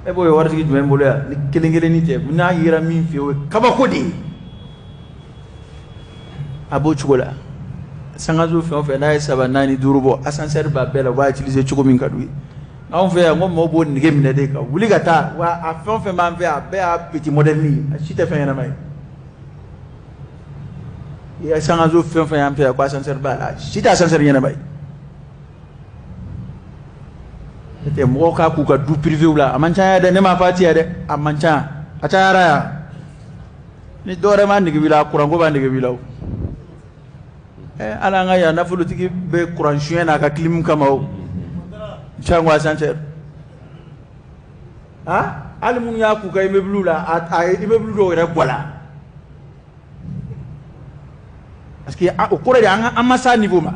e b'o ye waritigi jumɛn bolo yan ni kelen kelennin tɛ? N'a yera min fɛ yen, o ye kabako de ye. A b'o cogo la. Sangaso fɛn o fɛn n'a ye 3, 4, 5 bɔ, ascenseur b'a bɛɛ la, u b'a utiliser cogo min ka d'u ye. Anw fɛ yan, ko mɔgɔw b'o nege minɛ de ka wuli ka taa. Wa a fɛn o fɛn b'an fɛ yan, a bɛɛ y'a petit modèle ye, a si tɛ fɛn ɲɛnama ye. I ye sangaso fɛn o fɛn y'an fɛ yan ko ascenseur b'a la, a si tɛ ascenseur ɲɛnama ye. N'o tɛ, mɔgɔw k'a k'u ka du privéw la, a man ca yan dɛ. Ne m'a fɔ a ti yan dɛ, a man ca, a cayara yan. Ni dɔwɛrɛ ma nege b'i la, kuranko b'a nege b'i la o. Ala, an ka yan nafolotigi bɛ kuran suɲɛ n'a ka clim kama o, sango ascenseur. Hali minnu y'a k'u ka immeuble la, a ye immeuble dɔw yɛrɛ bɔ la, parce que o kɔrɔ de an ma s'a niveau ma.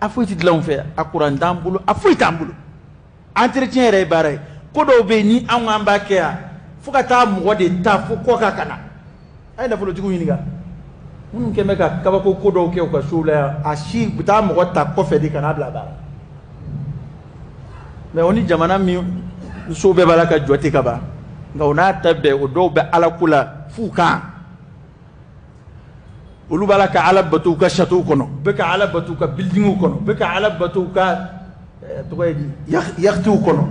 A foyi tɛ dilan anw fɛ yan, a kuran t'an bolo, a foyi t'an bolo. Entretien yɛrɛ ye baara ye. Ko dɔw bɛ yen, ni anw k'an b'a kɛ yan, fo ka taa mɔgɔ de ta fo kɔ kan ka na. A ye nafolotigiw ɲininka, minnu kɛn bɛ ka kabako ko dɔw kɛ u ka sow la yan, a si u bɛ taa mɔgɔ ta kɔfɛ de ka n'a bila baara. Mais o ni jamana min so bɛɛ b'a la ka jɔ ten ka ban, nka o n'a ta bɛɛ, o dɔw bɛ ala ko la f'u kan. Olu b'a la ka ala bato u ka château kɔnɔ, u bɛ ka ala bato u ka buildingw kɔnɔ, u bɛ ka ala bato u ka tɔgɔ ye di, yakhtiw kɔnɔ.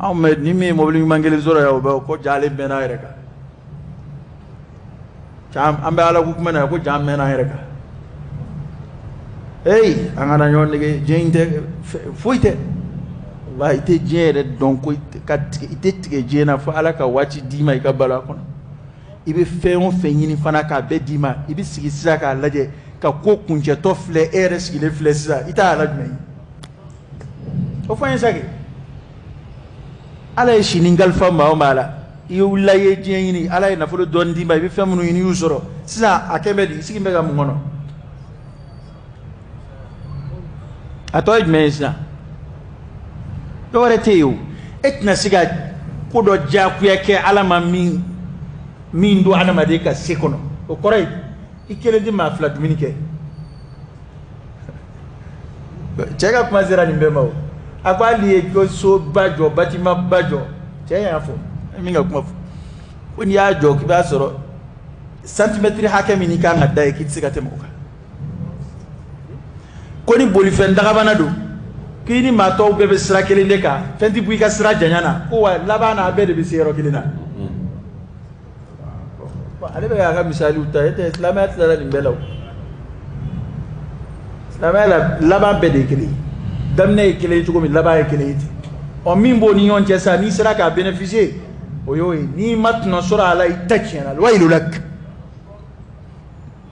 Anw mɛ ni min ye mobili ɲuman kelen sɔrɔ yan, o bɛ ko ja ale mɛnna a yɛrɛ kan. An bɛ ala ko kuma na ko ja mɛnna an yɛrɛ kan. Eyi, an kana ɲɔgɔn nɛgɛ, diɲɛ in tɛ foyi tɛ. Walahi, i tɛ diɲɛ yɛrɛ dɔn ko ka tigɛ, i tɛ tigɛ diɲɛ na fo ala ka waati d'i ma i ka balo a kɔnɔ. I bɛ fɛn o fɛn ɲini fana k'a bɛɛ d'i ma, i bɛ sigi sisan k'a lajɛ ka ko kuncɛtɔ filɛ, e yɛrɛ sigilen filɛ sisan, i t'a ala jumɛn ye? O fɔ n ye sa kɛ. Ala ye sini kalifa maa o maa la, i wulila i ye diɲɛ ɲini, ala ye nafolo dɔɔni d'i ma, i bɛ fɛn minnu ɲini i y'u sɔrɔ sisan, a kɛ bɛ di? I sigi bɛ ka mun kɔnɔ? A tɔ ye jumɛn ye sisan? Dɔwɛrɛ tɛ yen o. E tɛna se ka ko dɔ diyagoya kɛ ala ma min don adamaden ka se kɔnɔ. O kɔrɔ ye i kelen tɛ maa fila dumuni kɛ. Cɛ ka kuma sera nin bɛɛ ma o. A ko hali ye ko soba jɔ, bâtiment ba jɔ, cɛ y'a fɔ min ka kuma fɔ, ko n'i y'a jɔ k'i b'a sɔrɔ santimɛtiri hakɛ min n'i kan ka da ye, k'i tɛ se ka tɛmɛ o kan. Ko ni bolifɛn dagabana don, k'i ni maa tɔw bɛɛ bɛ sira kelen de kan, fɛn tɛ bɔ i ka sira janya na, ko wa laban na a bɛɛ de bɛ se yɔrɔ kelen na. Ale bɛ k'a ka misaliw ta, e tɛ silamɛya tilara nin bɛɛ la o. Silamɛya la, laban bɛɛ de ye kelen ye. Daminɛ ye kelen ye cogo min, laban ye kelen ye ten. Ɔ, min b'o ni ɲɔgɔn cɛ sa, n'i sera k'a bénéficier, o y'o ye. N'i ma tɔnɔ sɔrɔ a la, i ta tiɲɛna, wayilu lak.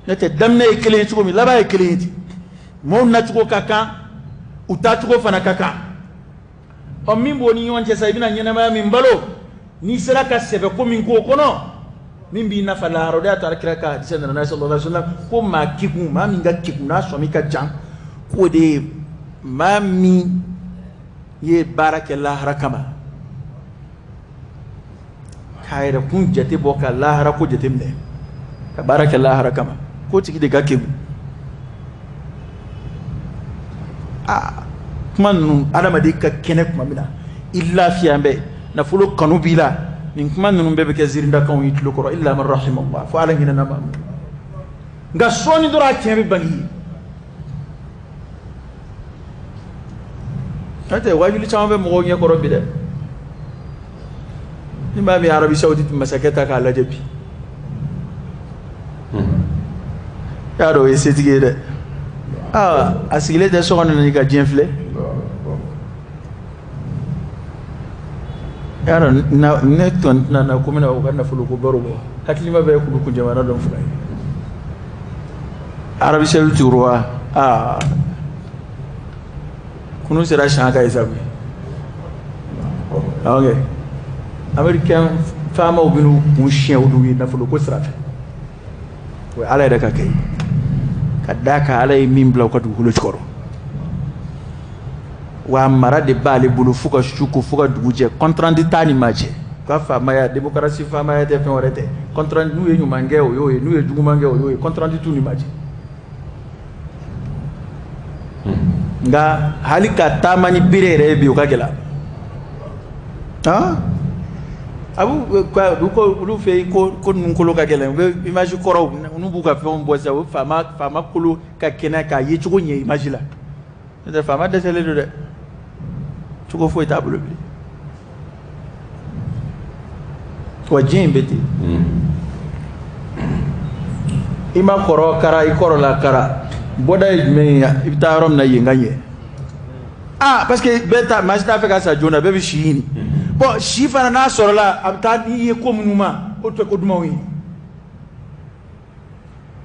N'o tɛ, daminɛ ye kelen ye cogo min, laban ye kelen ye ten. Maaw nacogo ka kan, u taacogo fana ka kan. Ɔ, min b'o ni ɲɔgɔn cɛ sa, i bɛna ɲɛnamaya min balo, n'i sera ka sɛbɛ ko min k'o kɔnɔ, min b'i nafa lahara. O de y'a to alakira ka hadisa nana n'a ye, sallallahu alaihi wasallam, ko maa kekun, maa min ka kekun n'a sɔmi ka jan, k'o de ye maa min ye baara kɛ lahara kama, k'a yɛrɛ kun jate bɔ ka lahara ko jate minɛ, ka baara kɛ lahara kama, k'o tigi de ka kekun. Aa, kuma ninnu, adamaden ka kɛnɛ tuma min na, i lafiya bɛ, nafolo kanu b'i la, nin kuma ninnu bɛɛ bɛ kɛ zirindakanw y'i tulo kɔrɔ, illa man rahimallah, fo ala hinɛna maa min. Nka sɔɔni dɔrɔn a tiɲɛ bɛ bange i ye. N'o tɛ, wajuli caman bɛ mɔgɔw ɲɛ kɔrɔ bi dɛ. Ni maa min ye Arabie Saoudite masakɛ ta k'a lajɛ bi, i y'a dɔn o ye setigi ye dɛ. Aa, a sigilen tɛ so kɔnɔ n'i ka diɲɛ filɛ. I y'a dɔn ne tɔn tɛna na ko n bɛna u ka nafolo ko baro bɔ, hakilima bɛɛ ye kulukun jamana dɔn fura ye. Arabie Saoudite roi, aa, kunu sera siɲɛ ka ye sa koyi. Ok, américain faamaw bɛ n'u kun siɲɛ olu ye nafolo ko sira fɛ. O ye ala yɛrɛ ka kɛ ye, ka d'a kan ala ye min bila u ka dugukolo jukɔrɔ, wa mara de b'ale bolo fo ka su ko fo ka dugu jɛ, compte rendu t'a ni maa cɛ. U ka faamaya, démocratie faamaya tɛ, fɛn wɛrɛ tɛ. Compte rendu, n'u ye ɲuman kɛ o y'o ye, n'u ye juguman kɛ o y'o ye, compte rendu t'u ni maa cɛ. Nka hali ka taama ni bere yɛrɛ ye bi, o ka gɛlɛn. Han, a b'u ka ko olu fɛ yen, ko ninnu kolo ka gɛlɛn. U bɛ image kɔrɔw, n'u b'u ka fɛnw bɔ sisan, o faama kolo ka kɛnɛ k'a ye cogo ɲɛ image la. N'o tɛ, faama dɛsɛlen don dɛ, cogo foyi t'a bolo bilen. Wa diɲɛ in bɛ ten. I ma kɔrɔ kara, i kɔrɔla kara, bɔda ye jumɛn ye? I bɛ taa yɔrɔ min na yen ka ɲɛ. Ah, parce que bɛɛ ta, maa si t'a fɛ ka sa joona, bɛɛ bɛ si ɲini. Bon, si fana n'a sɔrɔla, a bɛ taa n'i ye ko minnu ma, o tɛ ko dumanw ye.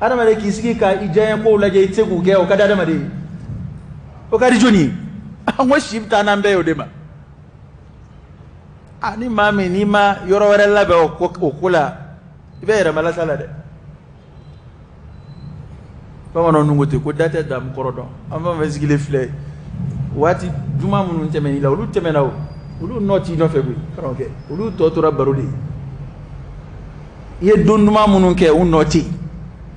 Adamaden k'i sigi ka i diyaɲɛ kow lajɛ, i tɛ se k'u kɛ, o ka di adamaden ye? O ka di jɔnni ye? An ko si bɛ taa n'an bɛɛ ye o de ma. Ah, ni maa min n'i ma yɔrɔ wɛrɛ labɛn o ko la, i bɛ yɛrɛmalasa la dɛ. Bamananw nun ko ten ko da tɛ damu kɔrɔ dɔn. An fɛn fɛn sigilen filɛ, waati juma minnu tɛmɛn'i la, olu tɛmɛna, o olu nɔ t'i nɔfɛ koyi. Karamɔgɔkɛ, olu tɔ tora baro de ye. I ye don duman minnu kɛ, u nɔ tɛ yen.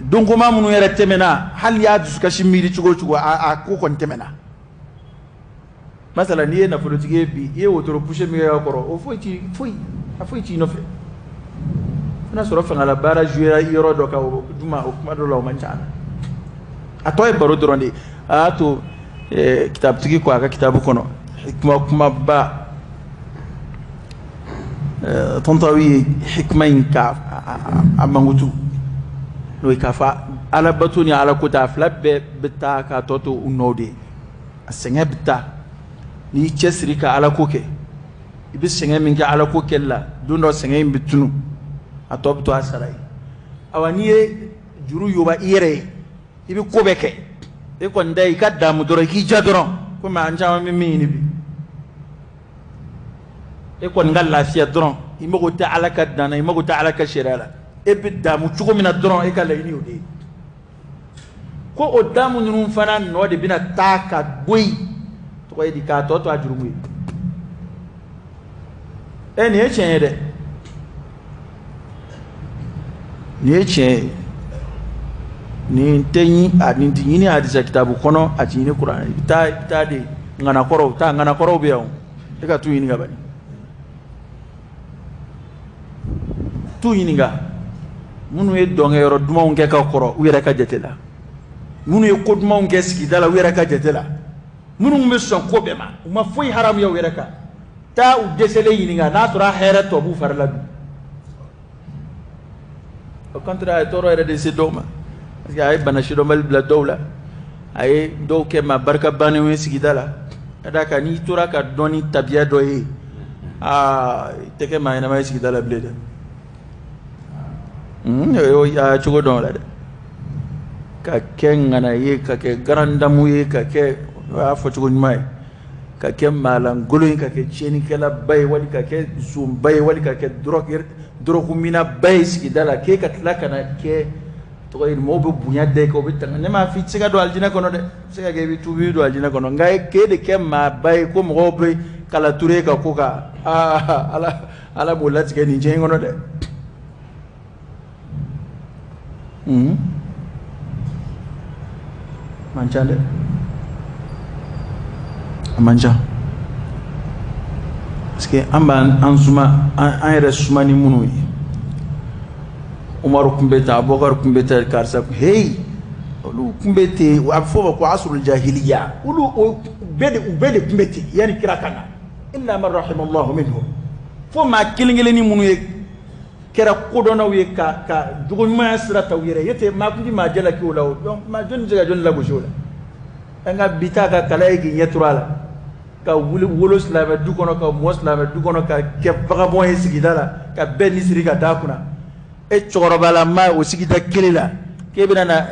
Don koma minnu yɛrɛ tɛmɛna, hali y'a dusukasi miiri cogo o cogo, a ko kɔni tɛmɛna. Masala, n'i ye nafolotigi ye bi, i ye wotoro poussé min kɛ ka kɔrɔ, o foyi t'i foyi, a foyi t'i nɔfɛ. Fo n'a sɔrɔ fangala baara joué yɔrɔ dɔ kan, o juma, o kuma dɔ la, o man ca. A tɔ ye baro dɔrɔn de ye. A y'a to kitabutigi ko a ka kitabu kɔnɔ, hikma kumaba, Tantawi ye hikma in ka a mankutu, n'o ye k'a fɔ alabato ni ala ko ta, a fila bɛɛ bɛ taa k'a tɔ to u nɔ de ye. A sɛgɛn bɛ taa n'i cɛsiri ka ala ko kɛ. I bɛ sɛgɛn min kɛ ala ko kɛli la, don dɔ sɛgɛn in bɛ tunu, a tɔ bɛ to a sara ye. Awa, n'i ye juru yoba i yɛrɛ ye, i bɛ ko bɛɛ kɛ, e kɔni da i ka damu dɔrɔn, i k'i ja dɔrɔn, komi an caman bɛ min ɲini bi, e kɔni ka lafiya dɔrɔn, i mago tɛ ala ka dan na, i mago tɛ ala ka sariya la, e bɛ damu cogo min na dɔrɔn, e ka laɲini y'o de ye. Ko o damu ninnu fana nɔ de bɛna taa ka bɔ yen, tɔgɔ ye di, k'a tɔ to a jurumu ye. Ɛ, nin ye tiɲɛ ye dɛ, nin ye tiɲɛ ye. Nin tɛ ɲi, a nin tɛ ɲini hadisa kitabu kɔnɔ, a tɛ ɲini kuranɛ. I bɛ taa de ŋanakɔrɔw taa, ŋanakɔrɔw bɛ yan o, e ka t'u ɲininka bani, t'u ɲininka minnu ye dɔnkɛyɔrɔ dumanw kɛ ka kɔrɔ u yɛrɛ ka jate la, minnu ye ko dumanw kɛ sigida la u yɛrɛ ka jate la, minnu bɛ sɔn ko bɛɛ ma, u ma foyi haramuya u yɛrɛ kan. Taa u dɛsɛlen ɲininka n'a sɔrɔ a hɛrɛ tɔ b'u fari la bi. Au contraire, a ye tɔɔrɔ yɛrɛ de se dɔw ma, parce que a ye bana sidɔnbali bila dɔw la, a ye dɔw kɛ maa barika bannenw ye sigida la. Ka d'a kan n'i tora ka dɔn ni tabiya dɔ ye, aa, i tɛ kɛ maa ɲɛnama ye sigida la bilen dɛ. O y'a cogo dɔn o la dɛ, ka kɛ ŋana ye, ka kɛ garandamu ye, ka kɛ, o y'a fɔ cogo ɲuman ye, ka kɛ maalankolon ye, ka kɛ tiɲɛnikɛlaba ye, wali ka kɛ zonba ye, wali ka kɛ dɔrɔguminaba ye sigida la, k'e ka tila ka na kɛ tɔgɔ ye, mɔgɔw bɛ bonya da i kan, o bɛ tanga. Ne m'a fɔ i tɛ se ka don alijinɛ kɔnɔ dɛ, i bɛ se ka kɛ i bɛ tuubi, i bɛ don alijinɛ kɔnɔ. Nka k'e de kɛ maaba ye ko mɔgɔw bɛ kala turu e ka ko kan, aa, ala ala b'o latigɛ nin diɲɛ in kɔnɔ dɛ. Man ca dɛ, a man ca, parce que an b'an an suma, an yɛrɛ suma ni minnu ye. Umaru tun bɛ tan, Abubakar tun bɛ tan, karisa, heyi, olu tun bɛ ten. A bɛ fɔ o ma ko asrul jahiliya. Olu o bɛɛ de, u bɛɛ de tun bɛ ten yanni kira ka na, illa man rahimallahu minhum. Fo maa kelen kelenni minnu ye kɛra kodɔnnaw ye ka jogo ɲumanya sira ta u yɛrɛ ye ten. Maa kun ti maa jalaki o la. O donc, maa jɔnni bɛ se ka jɔnni lagosi o la? An ka bi ta ka kala ye k'i ɲɛ turu a la, ka wuli wolo silamɛ du kɔnɔ, ka mɔ silamɛ du kɔnɔ, ka kɛ vagabond ye sigida la, ka bɛɛ ni siri ka d'a kunna. E cɛkɔrɔbalama, o sigida kelen la, k'e bɛna na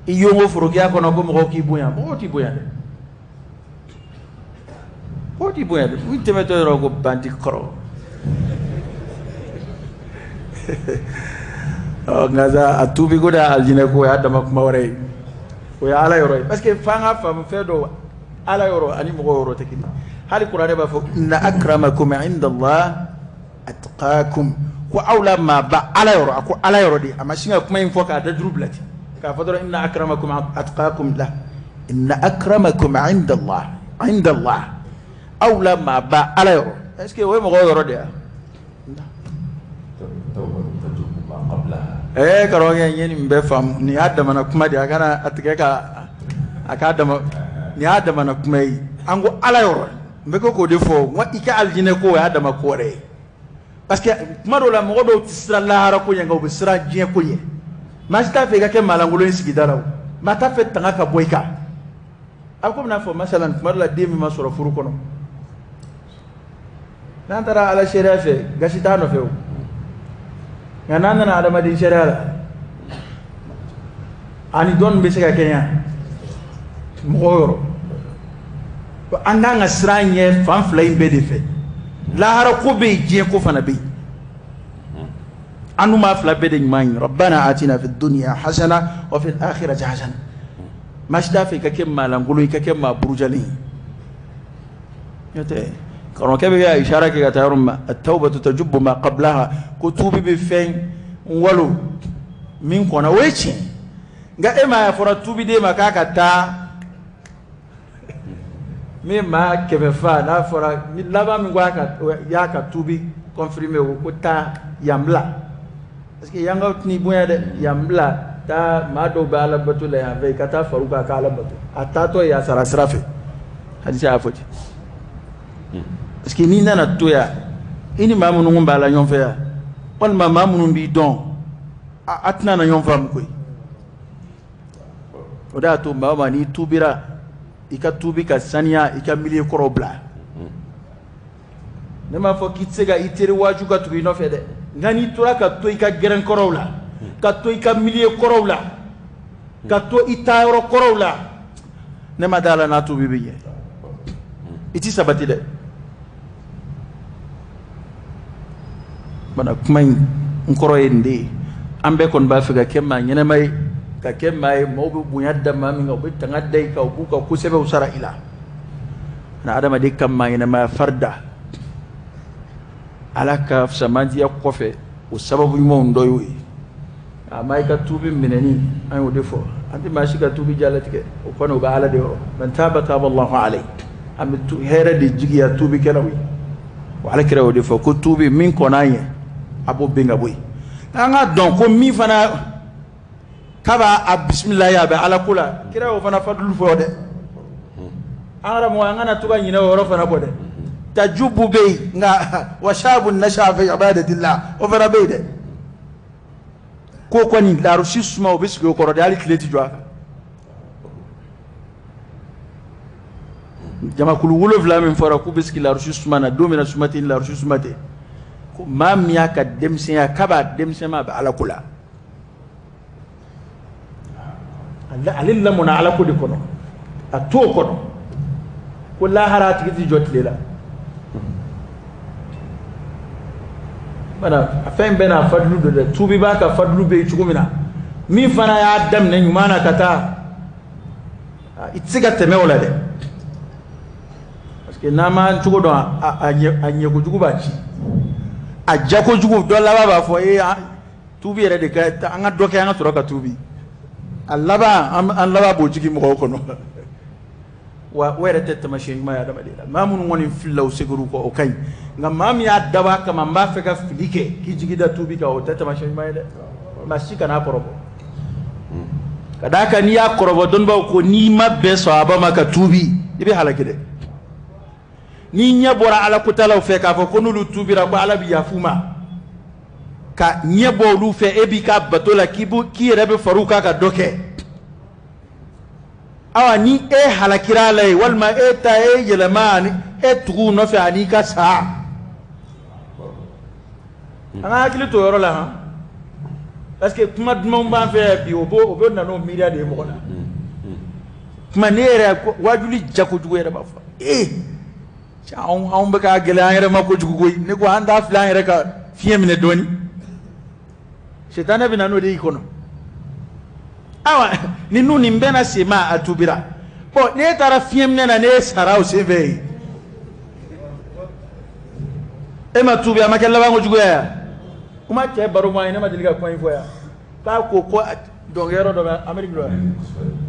i yongo forokiya kɔnɔ ko mɔgɔw k'i bonya, mɔgɔw t'i bonya dɛ, mɔgɔw t'i bonya dɛ. U tɛmɛtɔ yɔrɔ ko bandi kɔrɔ. Ɔ, nka sa, a tuubi ko de alijinɛ ko, o y'a dama kuma wɛrɛ ye, o ye ala yɔrɔ ye. Parce que f'an ka faamu fɛn dɔw, ala yɔrɔ ani mɔgɔ yɔrɔ tɛ kelen. Hali kuranɛ b'a fɔ inna akramakum inda Allah atqakum. Ko aw la maaba Ala yɔrɔ, a ko Ala yɔrɔ de, a ma sin ka kuma in fɔ k'a dajuru bila ten k'a fɔ dɔrɔn inna akramakum atqakum, la, inna akramakum inda Allah, inda Allah, aw la maaba Ala yɔrɔ. Est ce que o ye mɔgɔw yɔrɔ de ye? Karamɔgɔkɛ, n ye nin bɛɛ faamu. Nin y'a damana kuma de ye, a kana a tigɛ ka a k'a dama. Nin y'a damana kuma ye. An ko Ala yɔrɔ, n bɛ ko k'o de fɔ, n ko i ka alijinɛ ko o y'a dama ko wɛrɛ ye. Parce que kuma dɔw la, mɔgɔ dɔw tɛ siran lahara ko ɲɛ, nka u bɛ siran diɲɛ ko ɲɛ. Maa si t'a fɛ i ka kɛ maalankolon ye sigida la, o maa t'a fɛ tanga ka bɔ i kan. A ko bɛna fɔ masalan, kuma dɔ la, den min ma sɔrɔ furu kɔnɔ, n'an taara Ala sariya fɛ, gasi t'a nɔfɛ o. Nka n'an nana adamaden sariya la, ani dɔnni bɛ se ka kɛ yan mɔgɔw yɔrɔ. An k'an ka siran ɲɛ fan fila in bɛɛ de fɛ. Lahara ko bɛ yen, diɲɛ ko fana bɛ yen. An dun b'a fila bɛɛ de ɲuman ye. Rabbana atina fi dunya hasana wa fil akhirati hasana. Maa si t'a fɛ i ka kɛ maa lankolon, i ka kɛ maa burujalen ye. N'o tɛ, karamɔgɔkɛ bɛ ka isara kɛ ka taa yɔrɔ min ma, at-tawbatu tajubbu ma qablaha, ko tuubi bɛ fɛn walo min kɔnɔ, o ye tiɲɛ. Nka e m'a ye a fɔra tuubiden ma k'a ka taa min maa 100 fa, n'a fɔra ni laban min ko a ka y'a ka tuubi confirmer, o ko taa yan bila, parce que yankaw tɛn'i bonya dɛ. Yan bila, taa maa dɔw bɛ Ala bato la yan fɛ, i ka taa far'u kan ka Ala bato. A taatɔ ye a sara sira fɛ, hadisa y'a fɔ ten. Parce que n'i nana to yan, i ni maa minnu b'a la ɲɔgɔn fɛ yan, walima maa minnu b'i dɔn, a tɛna na ɲɔgɔn faamu koyi. O de y'a to maa o maa n'i tuubira, i ka tuubi ka saniya, i ka milieu kɔrɔw bila. Ne m'a fɔ k'i tɛ se ka i teri waaju ka tugu i nɔfɛ dɛ, nka n'i tora ka to i ka gɛrɛn kɔrɔw la, ka to i ka milieu kɔrɔw la, ka to i taayɔrɔ kɔrɔw la, ne ma da la n'a tuubi bɛ ɲɛ, i ti sabati dɛ. Bana kuma in n kɔrɔ ye nin de ye. An bɛɛ kɔni b'a fɛ ka kɛ maa ɲɛnɛma ye, ka kɛ maa ye maaw bɛ bonya da maa min kan, u bɛ tanga da i kan, u b'u ka kosɛbɛw sara i la. Na adamaden ka maa ɲɛnɛmaya farida Ala ka samantiya kɔfɛ, o sababu ɲumanw dɔ y'o ye. A ma i ka tuubi minɛni, an y'o de fɔ, an tɛ maa si ka tuubi jalatigɛ, o kɔni o bɛ Ala de yɔrɔ. Man taaba taaba Allahu alayhi. An bɛ hɛrɛ de jigiya tuubikɛlaw ye. O Ala kira y'o de fɔ ko tuubi min kɔnna ɲɛ, a b'o bin ka bɔ yen. An ka dɔn ko min fana k'a b'a a bisimilayi, a bɛ Ala ko la, kira y'o fana fadulu fɔ dɛ. An karamɔgɔ, an kana to ka ɲinɛ o yɔrɔ fana kɔ dɛ. Tajubu bɛ yen, nka wa shabu nasha fi ibadatillah, o fana bɛ yen dɛ. Ko kɔni larusi suma, o bɛ sigi o kɔrɔ de, hali tile tɛ jɔ a kan. Jamakulu 7 min fɔra k'u bɛ sigi larusi suma na don min na, suma tɛ, larusi suma tɛ, ko maa min y'a ka denmisɛnya, k'a b'a denmisɛnma, a bɛ Ala ko la, ale lamɔna Ala ko de kɔnɔ, a t'o kɔnɔ, ko lahara a tigi tɛ jɔ tile la. Bana a fɛn bɛɛ n'a fadulu don dɛ. Tuubi b'a ka fadulu bɛ yen cogo min na, min fana y'a daminɛ ɲuman na ka taa, i tɛ se ka tɛmɛ o la dɛ, parce que n'an m'an cogo dɔn, a ɲɛ kojugu b'a ci, a ja kojugu. Dɔ laban b'a fɔ ee, tuubi yɛrɛ de ka an ka dɔ kɛ, an ka sɔrɔ ka tuubi. A laban, an laban b'o jigin mɔgɔw kɔnɔ wa. O yɛrɛ tɛ taamasiyɛn ɲuman ye adamaden la. Maa minnu kɔni filila, u seginna kɔ, o ka ɲi. Nka maa min y'a dabɔ a kama, n b'a fɛ ka fili kɛ, k'i jigi da tuubi kan, o tɛ taamasiyɛn ɲuman ye dɛ. Maa si kan'a kɔrɔbɔ, ka d'a kan n'i y'a kɔrɔbɔ, dɔnnibaaw ko n'i ma bɛn sahaba ma ka tuubi, i bɛ halaki dɛ. N'i ɲɛ bɔra Ala kotalaw fɛ k'a fɔ ko n'olu tuubira ko Ala bɛ yafa ma, ka ɲɛ bɔ olu fɛ, e b'i ka bato la, k'i yɛrɛ bɛ far'u kan ka dɔ kɛ, awa ni e halakira la ye, walima e ta e yɛlɛma ani e tugu nɔfɛ ani ka sa. An ka hakili to o yɔrɔ la han, parce que kuma dumanw b'an fɛ bi, o b'o na n'o miiriya de ye mɔgɔ la. Kuma ne yɛrɛ wajuli ja kojugu yɛrɛ b'a fɔ ee, anw bɛ k'a gɛlɛya an yɛrɛ ma kojugu koyi. Ne ko an t'a filɛ an yɛrɛ ka fiɲɛ minɛ dɔɔni, sitanɛ bɛ na n'o de y'i kɔnɔ. Ayiwa, ni nu nin bɛɛ na sen ma a tubira, bɔn n'e taara fiɲɛ minɛ na, n'e sara o senfɛ yen, e ma tubi, a ma kɛ laban kojuguya ya. Kuma cɛ baro ma ye, ne ma deli ka kuma in fɔ yan. K'a ko ko dɔnkɛyɔrɔ dɔ bɛ Amérique la,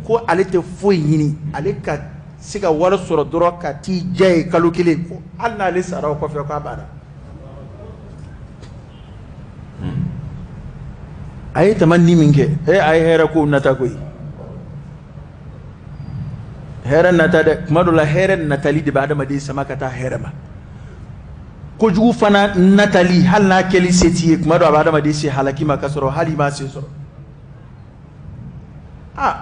ko ale tɛ foyi ɲini, ale ka se ka wari sɔrɔ dɔrɔn ka t'i diya ye kalo kelen, ko hali n'ale sara o kɔfɛ k'a banna. A ye tama ni min kɛ, a ye hɛrɛ kow nata koyi. Hɛrɛ nata dɛ, kuma dɔ la hɛrɛ natali de bɛ adamaden sama ka taa hɛrɛ ma. Kojugu fana natali, hali n'a kɛli se t'i ye, kuma dɔ a bɛ adamaden se halaki ma, k'a sɔrɔ hali i m'a se sɔrɔ. Aa,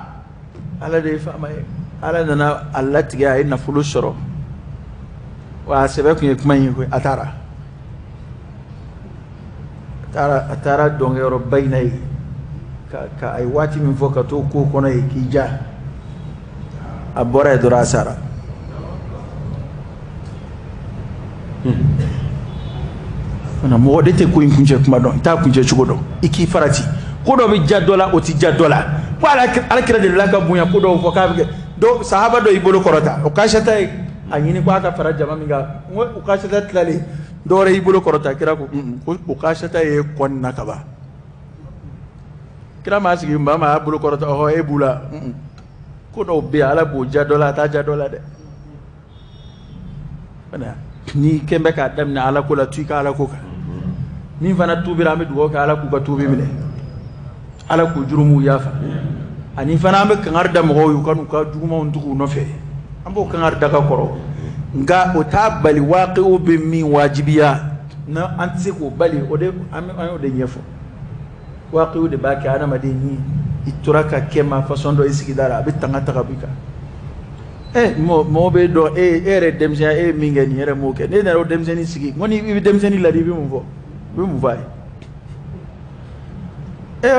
Ala de ye faama ye. Ala nana a latigɛ, a ye nafolo sɔrɔ. Wa a sɛbɛ tun ye kuma in ye koyi, a taara. A taara dɔnkɛyɔrɔba in na yen, ka a ye waati min fɔ ka t'o ko kɔnɔ yen k'i ja. A bɔra yen dɔrɔn a sara. Fana mɔgɔ de tɛ ko in kuncɛ kuma dɔn, i t'a kuncɛ cogo dɔn, i k'i farati. Ko dɔ bɛ ja dɔ la, o tɛ ja dɔ la. Ko Ala kira delila ka bonya ko dɔw fɔ k'a bɛ kɛ. Dɔw sahaba dɔ y'i bolo kɔrɔta, o kasata ye a ɲini ko a ka fara jama min kan, n ko o kasata tilalen, dɔ wɛrɛ y'i bolo kɔrɔta, kira ko ko o kasata ye kɔn na kaban. Kira m'a sigi maa ma y'a bolo kɔrɔta, ɔhɔ e b'u la. Ko dɔw bɛ yen, Ala b'o ja dɔ la, a t'a ja dɔ la dɛ. N'i kɛn bɛ k'a daminɛ Ala ko la, to i ka Ala ko kan. Min fana tuubira, an bɛ dugawu kɛ Ala k'u ka tuubi minɛ, Ala k'u jurumuw yafa. Ani fana an bɛ kangari da mɔgɔw ye, u ka n'u ka jugumanw tugu u nɔfɛ. An b'o kangari da ka kɔrɔ, nka o t'a bali waaqiw bɛ min wajibiya, n'an an tɛ se k'o bali, o de an y'o de ɲɛfɔ. Waaqiw de b'a kɛ adamaden ni i tora ka kɛ maa façon dɔ i sigida la, a bɛ tanga ta ka bɔ i kan. Mɔgɔ bɛ dɔn e yɛrɛ denmisɛnya, e ye min kɛ nin yɛrɛ m'o kɛ. Ne nana o denmisɛnnin sigi, n ko ni i bɛ denmisɛnnin ladi, i bɛ mun fɔ? I bɛ mun fɔ a ye? An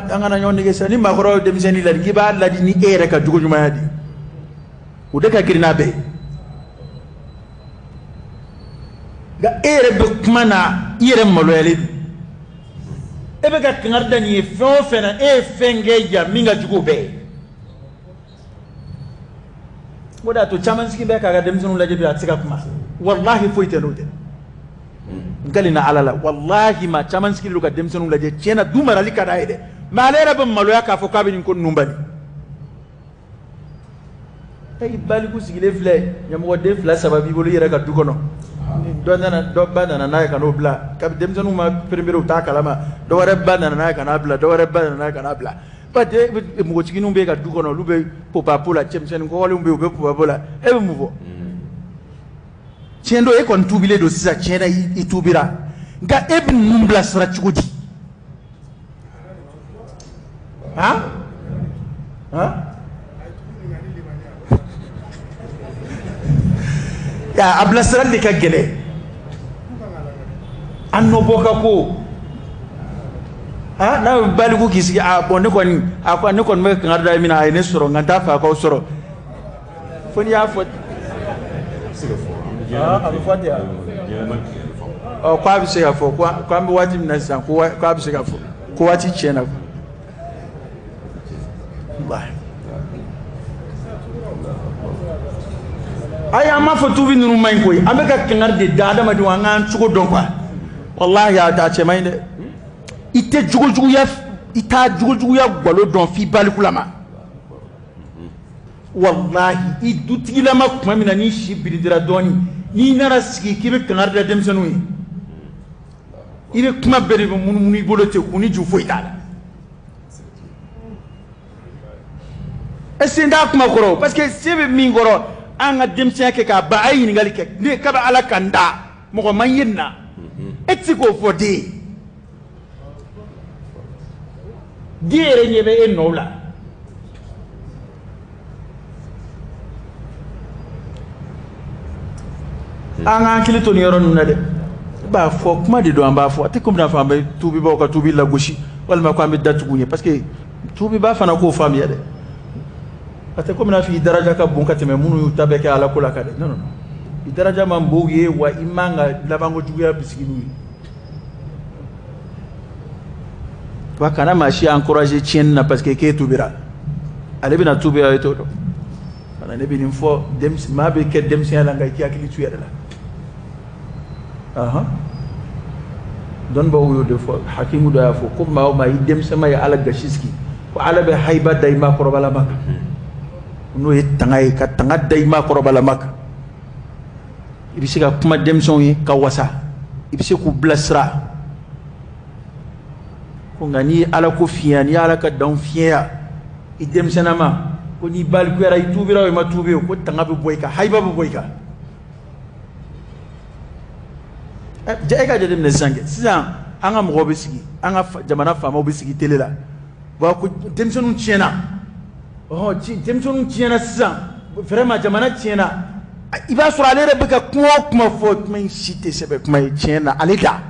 kana ɲɔgɔn nɛgɛ sa. Ni maakɔrɔ ye denmisɛnnin ladi, k'i b'a ladi ni e yɛrɛ ka jogo ɲumanya de ye, o de ka girin n'a bɛɛ ye. Nka e yɛrɛ bɛ kuma na, i yɛrɛ maloyalen don. E bɛ ka kangari da nin ye fɛn o fɛn na, e ye fɛn kɛ yan min ka jugu o bɛɛ ye. O de y'a to caman sigi bɛ k'a ka denmisɛnninw lajɛ bi, a tɛ se ka kuma. Walahi foyi tɛ n'o tɛ. N kalina Ala la, walahi maa caman sigilen don ka denmisɛnninw lajɛ, tiɲɛ na du marali ka d'a ye dɛ, mais ale yɛrɛ bɛ maloya k'a fɔ k'a bɛ nin ko ninnu bali. E baliku sigilen filɛ, ɲɛmɔgɔden 2 3 b'i bolo i yɛrɛ ka du kɔnɔ. Ni dɔ nana, dɔ ba nana n'a ye ka n'o bila, kabi denmisɛnninw ma perebere u t'a kalama, dɔ wɛrɛ ba nana n'a ye ka n'a bila, dɔ wɛrɛ ba nana n'a ye ka n'a bila. Ba de npogotigininw bɛ ka du kɔnɔ, olu bɛ popapo la, cɛmisɛnnin kɔgɔlenw bɛ yen, u bɛ popapo la. E bɛ mun fɔ? Tiɲɛ don, e kɔni tuubilen don sisan, tiɲɛ na i tuubira, nka e bɛ ninnu bilasira cogo di? Han? Han? A bilasirali de ka gɛlɛn. A nɔbɔ ka ko. N'a bɛ baliku k'i sigi, a bɔn ne kɔni, a ko ne kɔni bɛ kangari da min na, a ye ne sɔrɔ, nka n t'a fɛ a k'aw sɔrɔ. Fo n'i y'a fɔ. A bɛ fɔ ten wa? Ɔ, k'a bɛ se ka fɔ, ko an bɛ waati min na sisan, ko k'a bɛ se ka fɔ, ko waati tiɲɛna. Ayi, an m'a fɔ tuubi ninnu man ɲi koyi, an bɛ ka kangari de da adamadenw, an k'an cogo dɔn quoi. Walahi a cɛ man ɲi dɛ. I tɛ jogojuguya, i t'a jogojuguya galo dɔn f'i balikulama. Walahi i dutigilama tuma min na n'i si biridira dɔɔni, n'i nana sigi k'i bɛ kangari da denmisɛnninw ye, i bɛ kuma bɛɛ de bɛ munumunu i bolo ten, kun ni ju foyi t'a la. Est-ce que n t'a kuma kɔrɔ? Parce que se bɛ min kɔrɔ, an ka denmisɛnya kɛ k'a ban, a ye ɲininkali kɛ, ne kabi Ala ka n da, mɔgɔ ma n ye nin na. E tɛ se k'o fɔ den ye. Den yɛrɛ ɲɛ bɛ e nɔ la. An k'an hakili to nin yɔrɔ ninnu na dɛ. I b'a fɔ kuma de don, an b'a fɔ a tɛ komi n'a fɔ an bɛ tuubibaw ka tuubi lagosi, walima ko an bɛ datugu ɲɛ, parce que tuubiba fana k'o faamuya dɛ. A tɛ komi n'a fɔ i daraja ka bon ka tɛmɛ minnu y'u ta bɛɛ kɛ Ala ko la kan dɛ. Non, non, non. I daraja man bon u ye, wa i man ka labanko juguya bisigi n'u ye. Wa kana maa si encourager tiɲɛni na parce que k'e tuubira. Ale bɛna tuubi, a ye t'o dɔn. Fana ne bɛ nin fɔ, maa bɛ kɛ denmisɛnya la, nka i k'i hakili to i yɛrɛ la. Dɔnnibaw y'o de fɔ, hakimu dɔ y'a fɔ ko maa o maa i denmisɛnma ye Ala gasi sigi, ko Ala bɛ hayiba da i maakɔrɔbalama kan, n'o ye tanga ye, ka tanga da i maakɔrɔbalama kan. I bɛ se ka kuma denmisɛnw ye ka wasa, i bɛ se k'u bilasira. Ko nka n'i ye Ala ko fiɲɛya, n'i ye Ala ka danw fiɲɛya i denmisɛnnama, ko n'i balikuyara, i tuubira o i ma tuubi o, ko tanga bɛ bɔ i kan, hayiba bɛ bɔ i kan. E ka jateminɛ sisan kɛ, sisan an ka mɔgɔw bɛ sigi, an ka jamana faamaw bɛ sigi télé la, bon ko denmisɛnninw tiɲɛna, ɔhɔn, denmisɛnninw tiɲɛna sisan, vraiment jamana tiɲɛna. I b'a sɔrɔ ale yɛrɛ bɛ ka kuma o kuma fɔ, kuma in si tɛ sɛbɛ kuma ye tiɲɛ na ale da.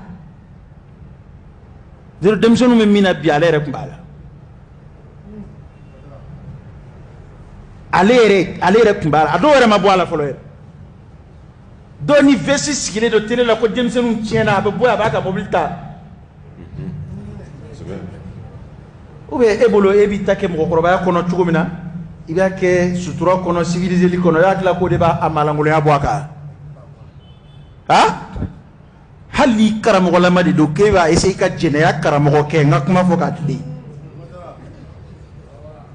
Denmisɛnninw bɛ min na bi, ale yɛrɛ tun b'a la. Ale yɛrɛ tun b'a la, a dɔw yɛrɛ ma bɔ a la fɔlɔ yɛrɛ. Dɔw ni veste sigilen don télé la ko denmisɛnninw tiɲɛna, a bɛ bɔ a b'a ka mobili ta. Ou bien e bolo e b'i ta kɛ mɔgɔkɔrɔbaya kɔnɔ cogo min na, i b'a kɛ sutura kɔnɔ, civiliseli kɔnɔ, i y'a tila k'o de b'a malankolonya bɔ a kan. Han? Hali n'i karamɔgɔlama de don k'e b'a essayer ka jɛnɛya karamɔgɔ kɛ, n ka kuma fɔ k'a tilen.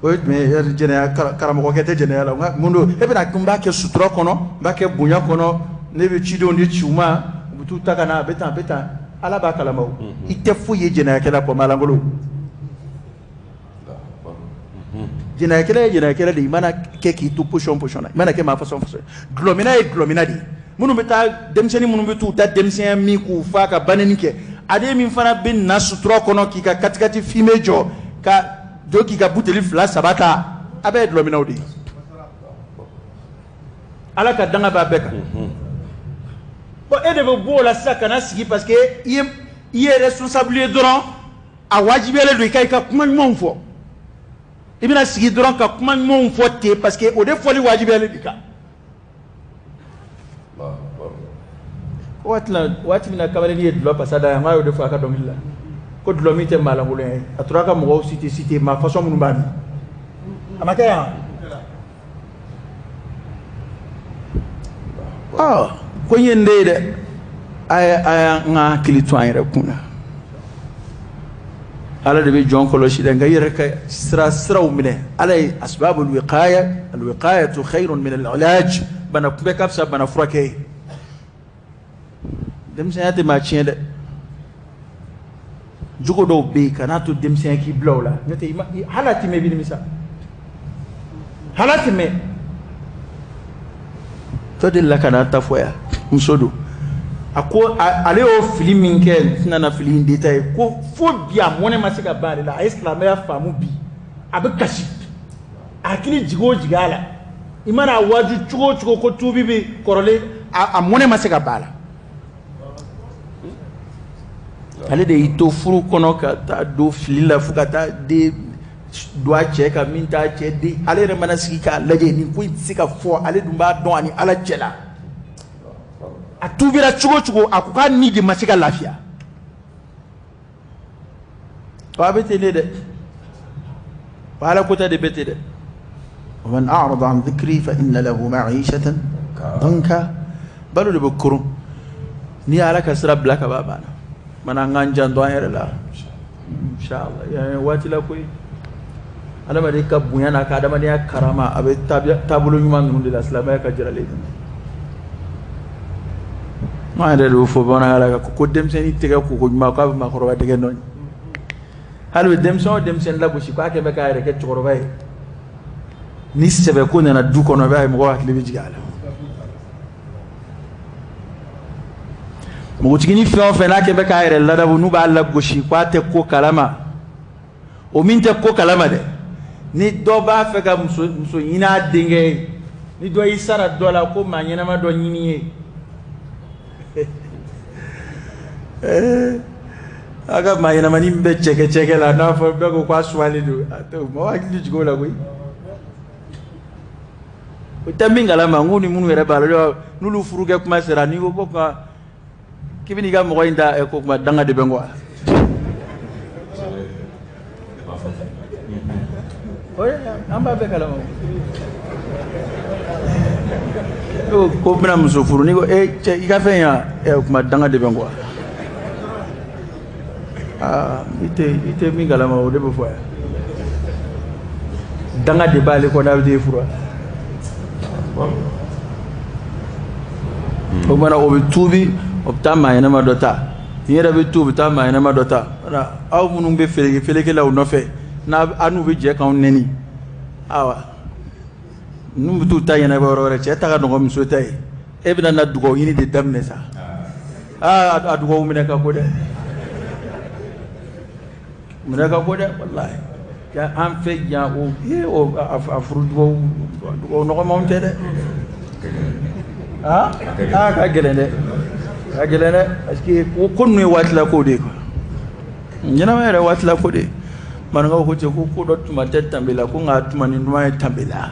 O ye jumɛn ye? Jɛnɛya karamɔgɔkɛ tɛ jɛnɛya la. Mun don? E bɛna n b'a kɛ sutura kɔnɔ, n b'a kɛ bonya kɔnɔ, ne bɛ cidenw de ci u ma, u bɛ t'u ta ka na, a bɛ tan, a bɛ tan. Ala b'a kalama o. I tɛ foyi ye jɛnɛyakɛla kɔ, malankolon. Jɛnɛyakɛla ye jɛnɛyakɛla de ye, i mana kɛ k'i to position position na, i mana kɛ maa façon façon. Dulɔminna ye dulɔminna de ye. Minnu bɛ taa denmisɛnnin minnu bɛ t'u ta denmisɛnya min k'u fa ka banni kɛ, ale min fana bɛ na sutura kɔnɔ k'i ka katikati fime jɔ ka don k'i ka buteli 2 3 ta, a bɛɛ ye dulɔminnaw de ye. Ala ka danga b'a bɛɛ kan. Bon e de bɛ bɔ o la sisan ka na sigi parce que i ye responsable ye dɔrɔn, a wajibiyalen don i ka kuma ɲumanw fɔ. I bɛna sigi dɔrɔn ka kuma ɲumanw fɔ ten parce que o de fɔli wajibiyalen don i kan. Waati min na kamalennin ye dulɔ pasa da ye, an y'o de fɔ a ka dɔnkili la ko dulɔ min tɛ maa lankolonya ye, a tora ka mɔgɔw cité cité maa façon minnu b'a min. A ma kɛ yan? Ɔ ko n ye n den ye dɛ, a y'an ka hakili to an yɛrɛ kun na. Ala de bɛ jɔn kɔlɔsi dɛ, nka i yɛrɛ ka siraw minɛ. Ala ye asbabul wiqaya, alwiqayatu khayrun min al-ilaj. Bana kunbɛ ka fisa bana furakɛ ye. Denmisɛnya tɛ maa tiɲɛ dɛ. Jogo dɔw bɛ yen, kan'a to denmisɛnya k'i bila o la, n'o tɛ hali a tɛ mɛn i bɛ nimisa. Hali a tɛ mɛn. Dɔ delila ka n'a ta fɔ yan, muso don. A ko ale y'o fili min kɛ, n tɛna na fili in détaillé, ko fo bi a mɔnɛ ma se ka ban ale la. A ye silamɛya faamu bi, a bɛ kasi, a hakili jigin o jigin a la. I mana a waaju cogo o cogo ko tuubi bɛ kɔrɔlen, a mɔnɛ ma se ka ban a la. Ale de y'i to furu kɔnɔ ka taa don fili la fo ka taa den don a cɛ kan min t'a cɛ den. Ale yɛrɛ mana sigi k'a lajɛ, nin ko in tɛ se ka fɔ, ale dun b'a dɔn ani Ala cɛ la. A tuubira cogo o cogo, a ko k'a ni de ma se ka lafiya. Wa a bɛ ten de dɛ, wa Ala ko ta de bɛ ten dɛ. Wa man a'rada an dhikri fa inna lahu ma'ishatan danka. Balo de bɛ koron n'i ye Ala ka sira bila ka ban, a banna. Mana an k'an janto an yɛrɛ la inshallah. Yan waati la koyi, adamaden ka bonya n'a ka adamadenya karama, a bɛ taabolo ɲuman ninnu de la, silamɛya ka jiralen. An yɛrɛ de y'o fɔ bamanankan la ko denmisɛnnin tɛgɛ ko ko ɲuman k'a bɛ maakɔrɔba tɛgɛ nɔ ye. Hali bi denmisɛn o denmisɛnnin lagosi k'a kɛ bɛ k'a yɛrɛ kɛ cɛkɔrɔba ye, ni sɛbɛ ko nana du kɔnɔ, i b'a ye mɔgɔw hakili bɛ jigin a la. Npogotiginin fɛn o fɛn n'a kɛ bɛ k'a yɛrɛ ladabu, n'u b'a lagosi k'a tɛ ko kalama, o min tɛ ko kalama dɛ, ni dɔ b'a fɛ ka muso ɲini a denkɛ ye, ni dɔ y'i sara dɔ la ko maa ɲɛnama dɔ ɲini ye, a ka maa ɲɛnamani bɛ cɛkɛ cɛkɛ la, n'a fɔ bɛɛ ko k'a sumalen don, a tɛ mɔgɔ hakili jigin o la koyi. O tɛ min kalama, n ko ni minnu yɛrɛ b'a la, n'olu furukɛ kuma sera, n'i ko ko ka k'i bɛn'i ka mɔgɔ in ta, ko kuma danga de bɛ n kɔ. An b'a bɛɛ kalama. Ko bɛna muso furu, n'i ko e cɛ i ka fɛn yan, o kuma danga de bɛ n kɔ. Aa, i tɛ min kalama, o de bɛ fɔ yan. Danga de b'ale kɔ n'a bɛ t'e furu. O mana, o bɛ tuubi, o bɛ taa maa ɲɛnama dɔ ta. N yɛrɛ bɛ tu, o bɛ taa maa ɲɛnama dɔ ta. Aw minnu bɛ feleke feleke la u nɔfɛ, n'a aw n'u bɛ jɛ k'anw nɛni, awa, n'u bɛ t'u ta ɲɛnabɔ yɔrɔ wɛrɛ, cɛ ta ka nɔgɔn muso ta ye. E bɛna na dugawu ɲini de daminɛ sa. Aa, a dugawu minɛ ka go dɛ, minɛ ka go dɛ, walahi. An fɛ yan, o ye o a furu dugawu, dugawu nɔgɔmanw tɛ dɛ. Aa aa, ka gɛlɛn dɛ, ka gɛlɛn dɛ, parce que ko ninnu ye waati la ko de ye quoi. Ɲɛnamaya yɛrɛ waati la ko de ye. Maninkaw ko ten ko ko dɔ tuma tɛ tanbe la, ko nka tuma ni duman ye tanbe la.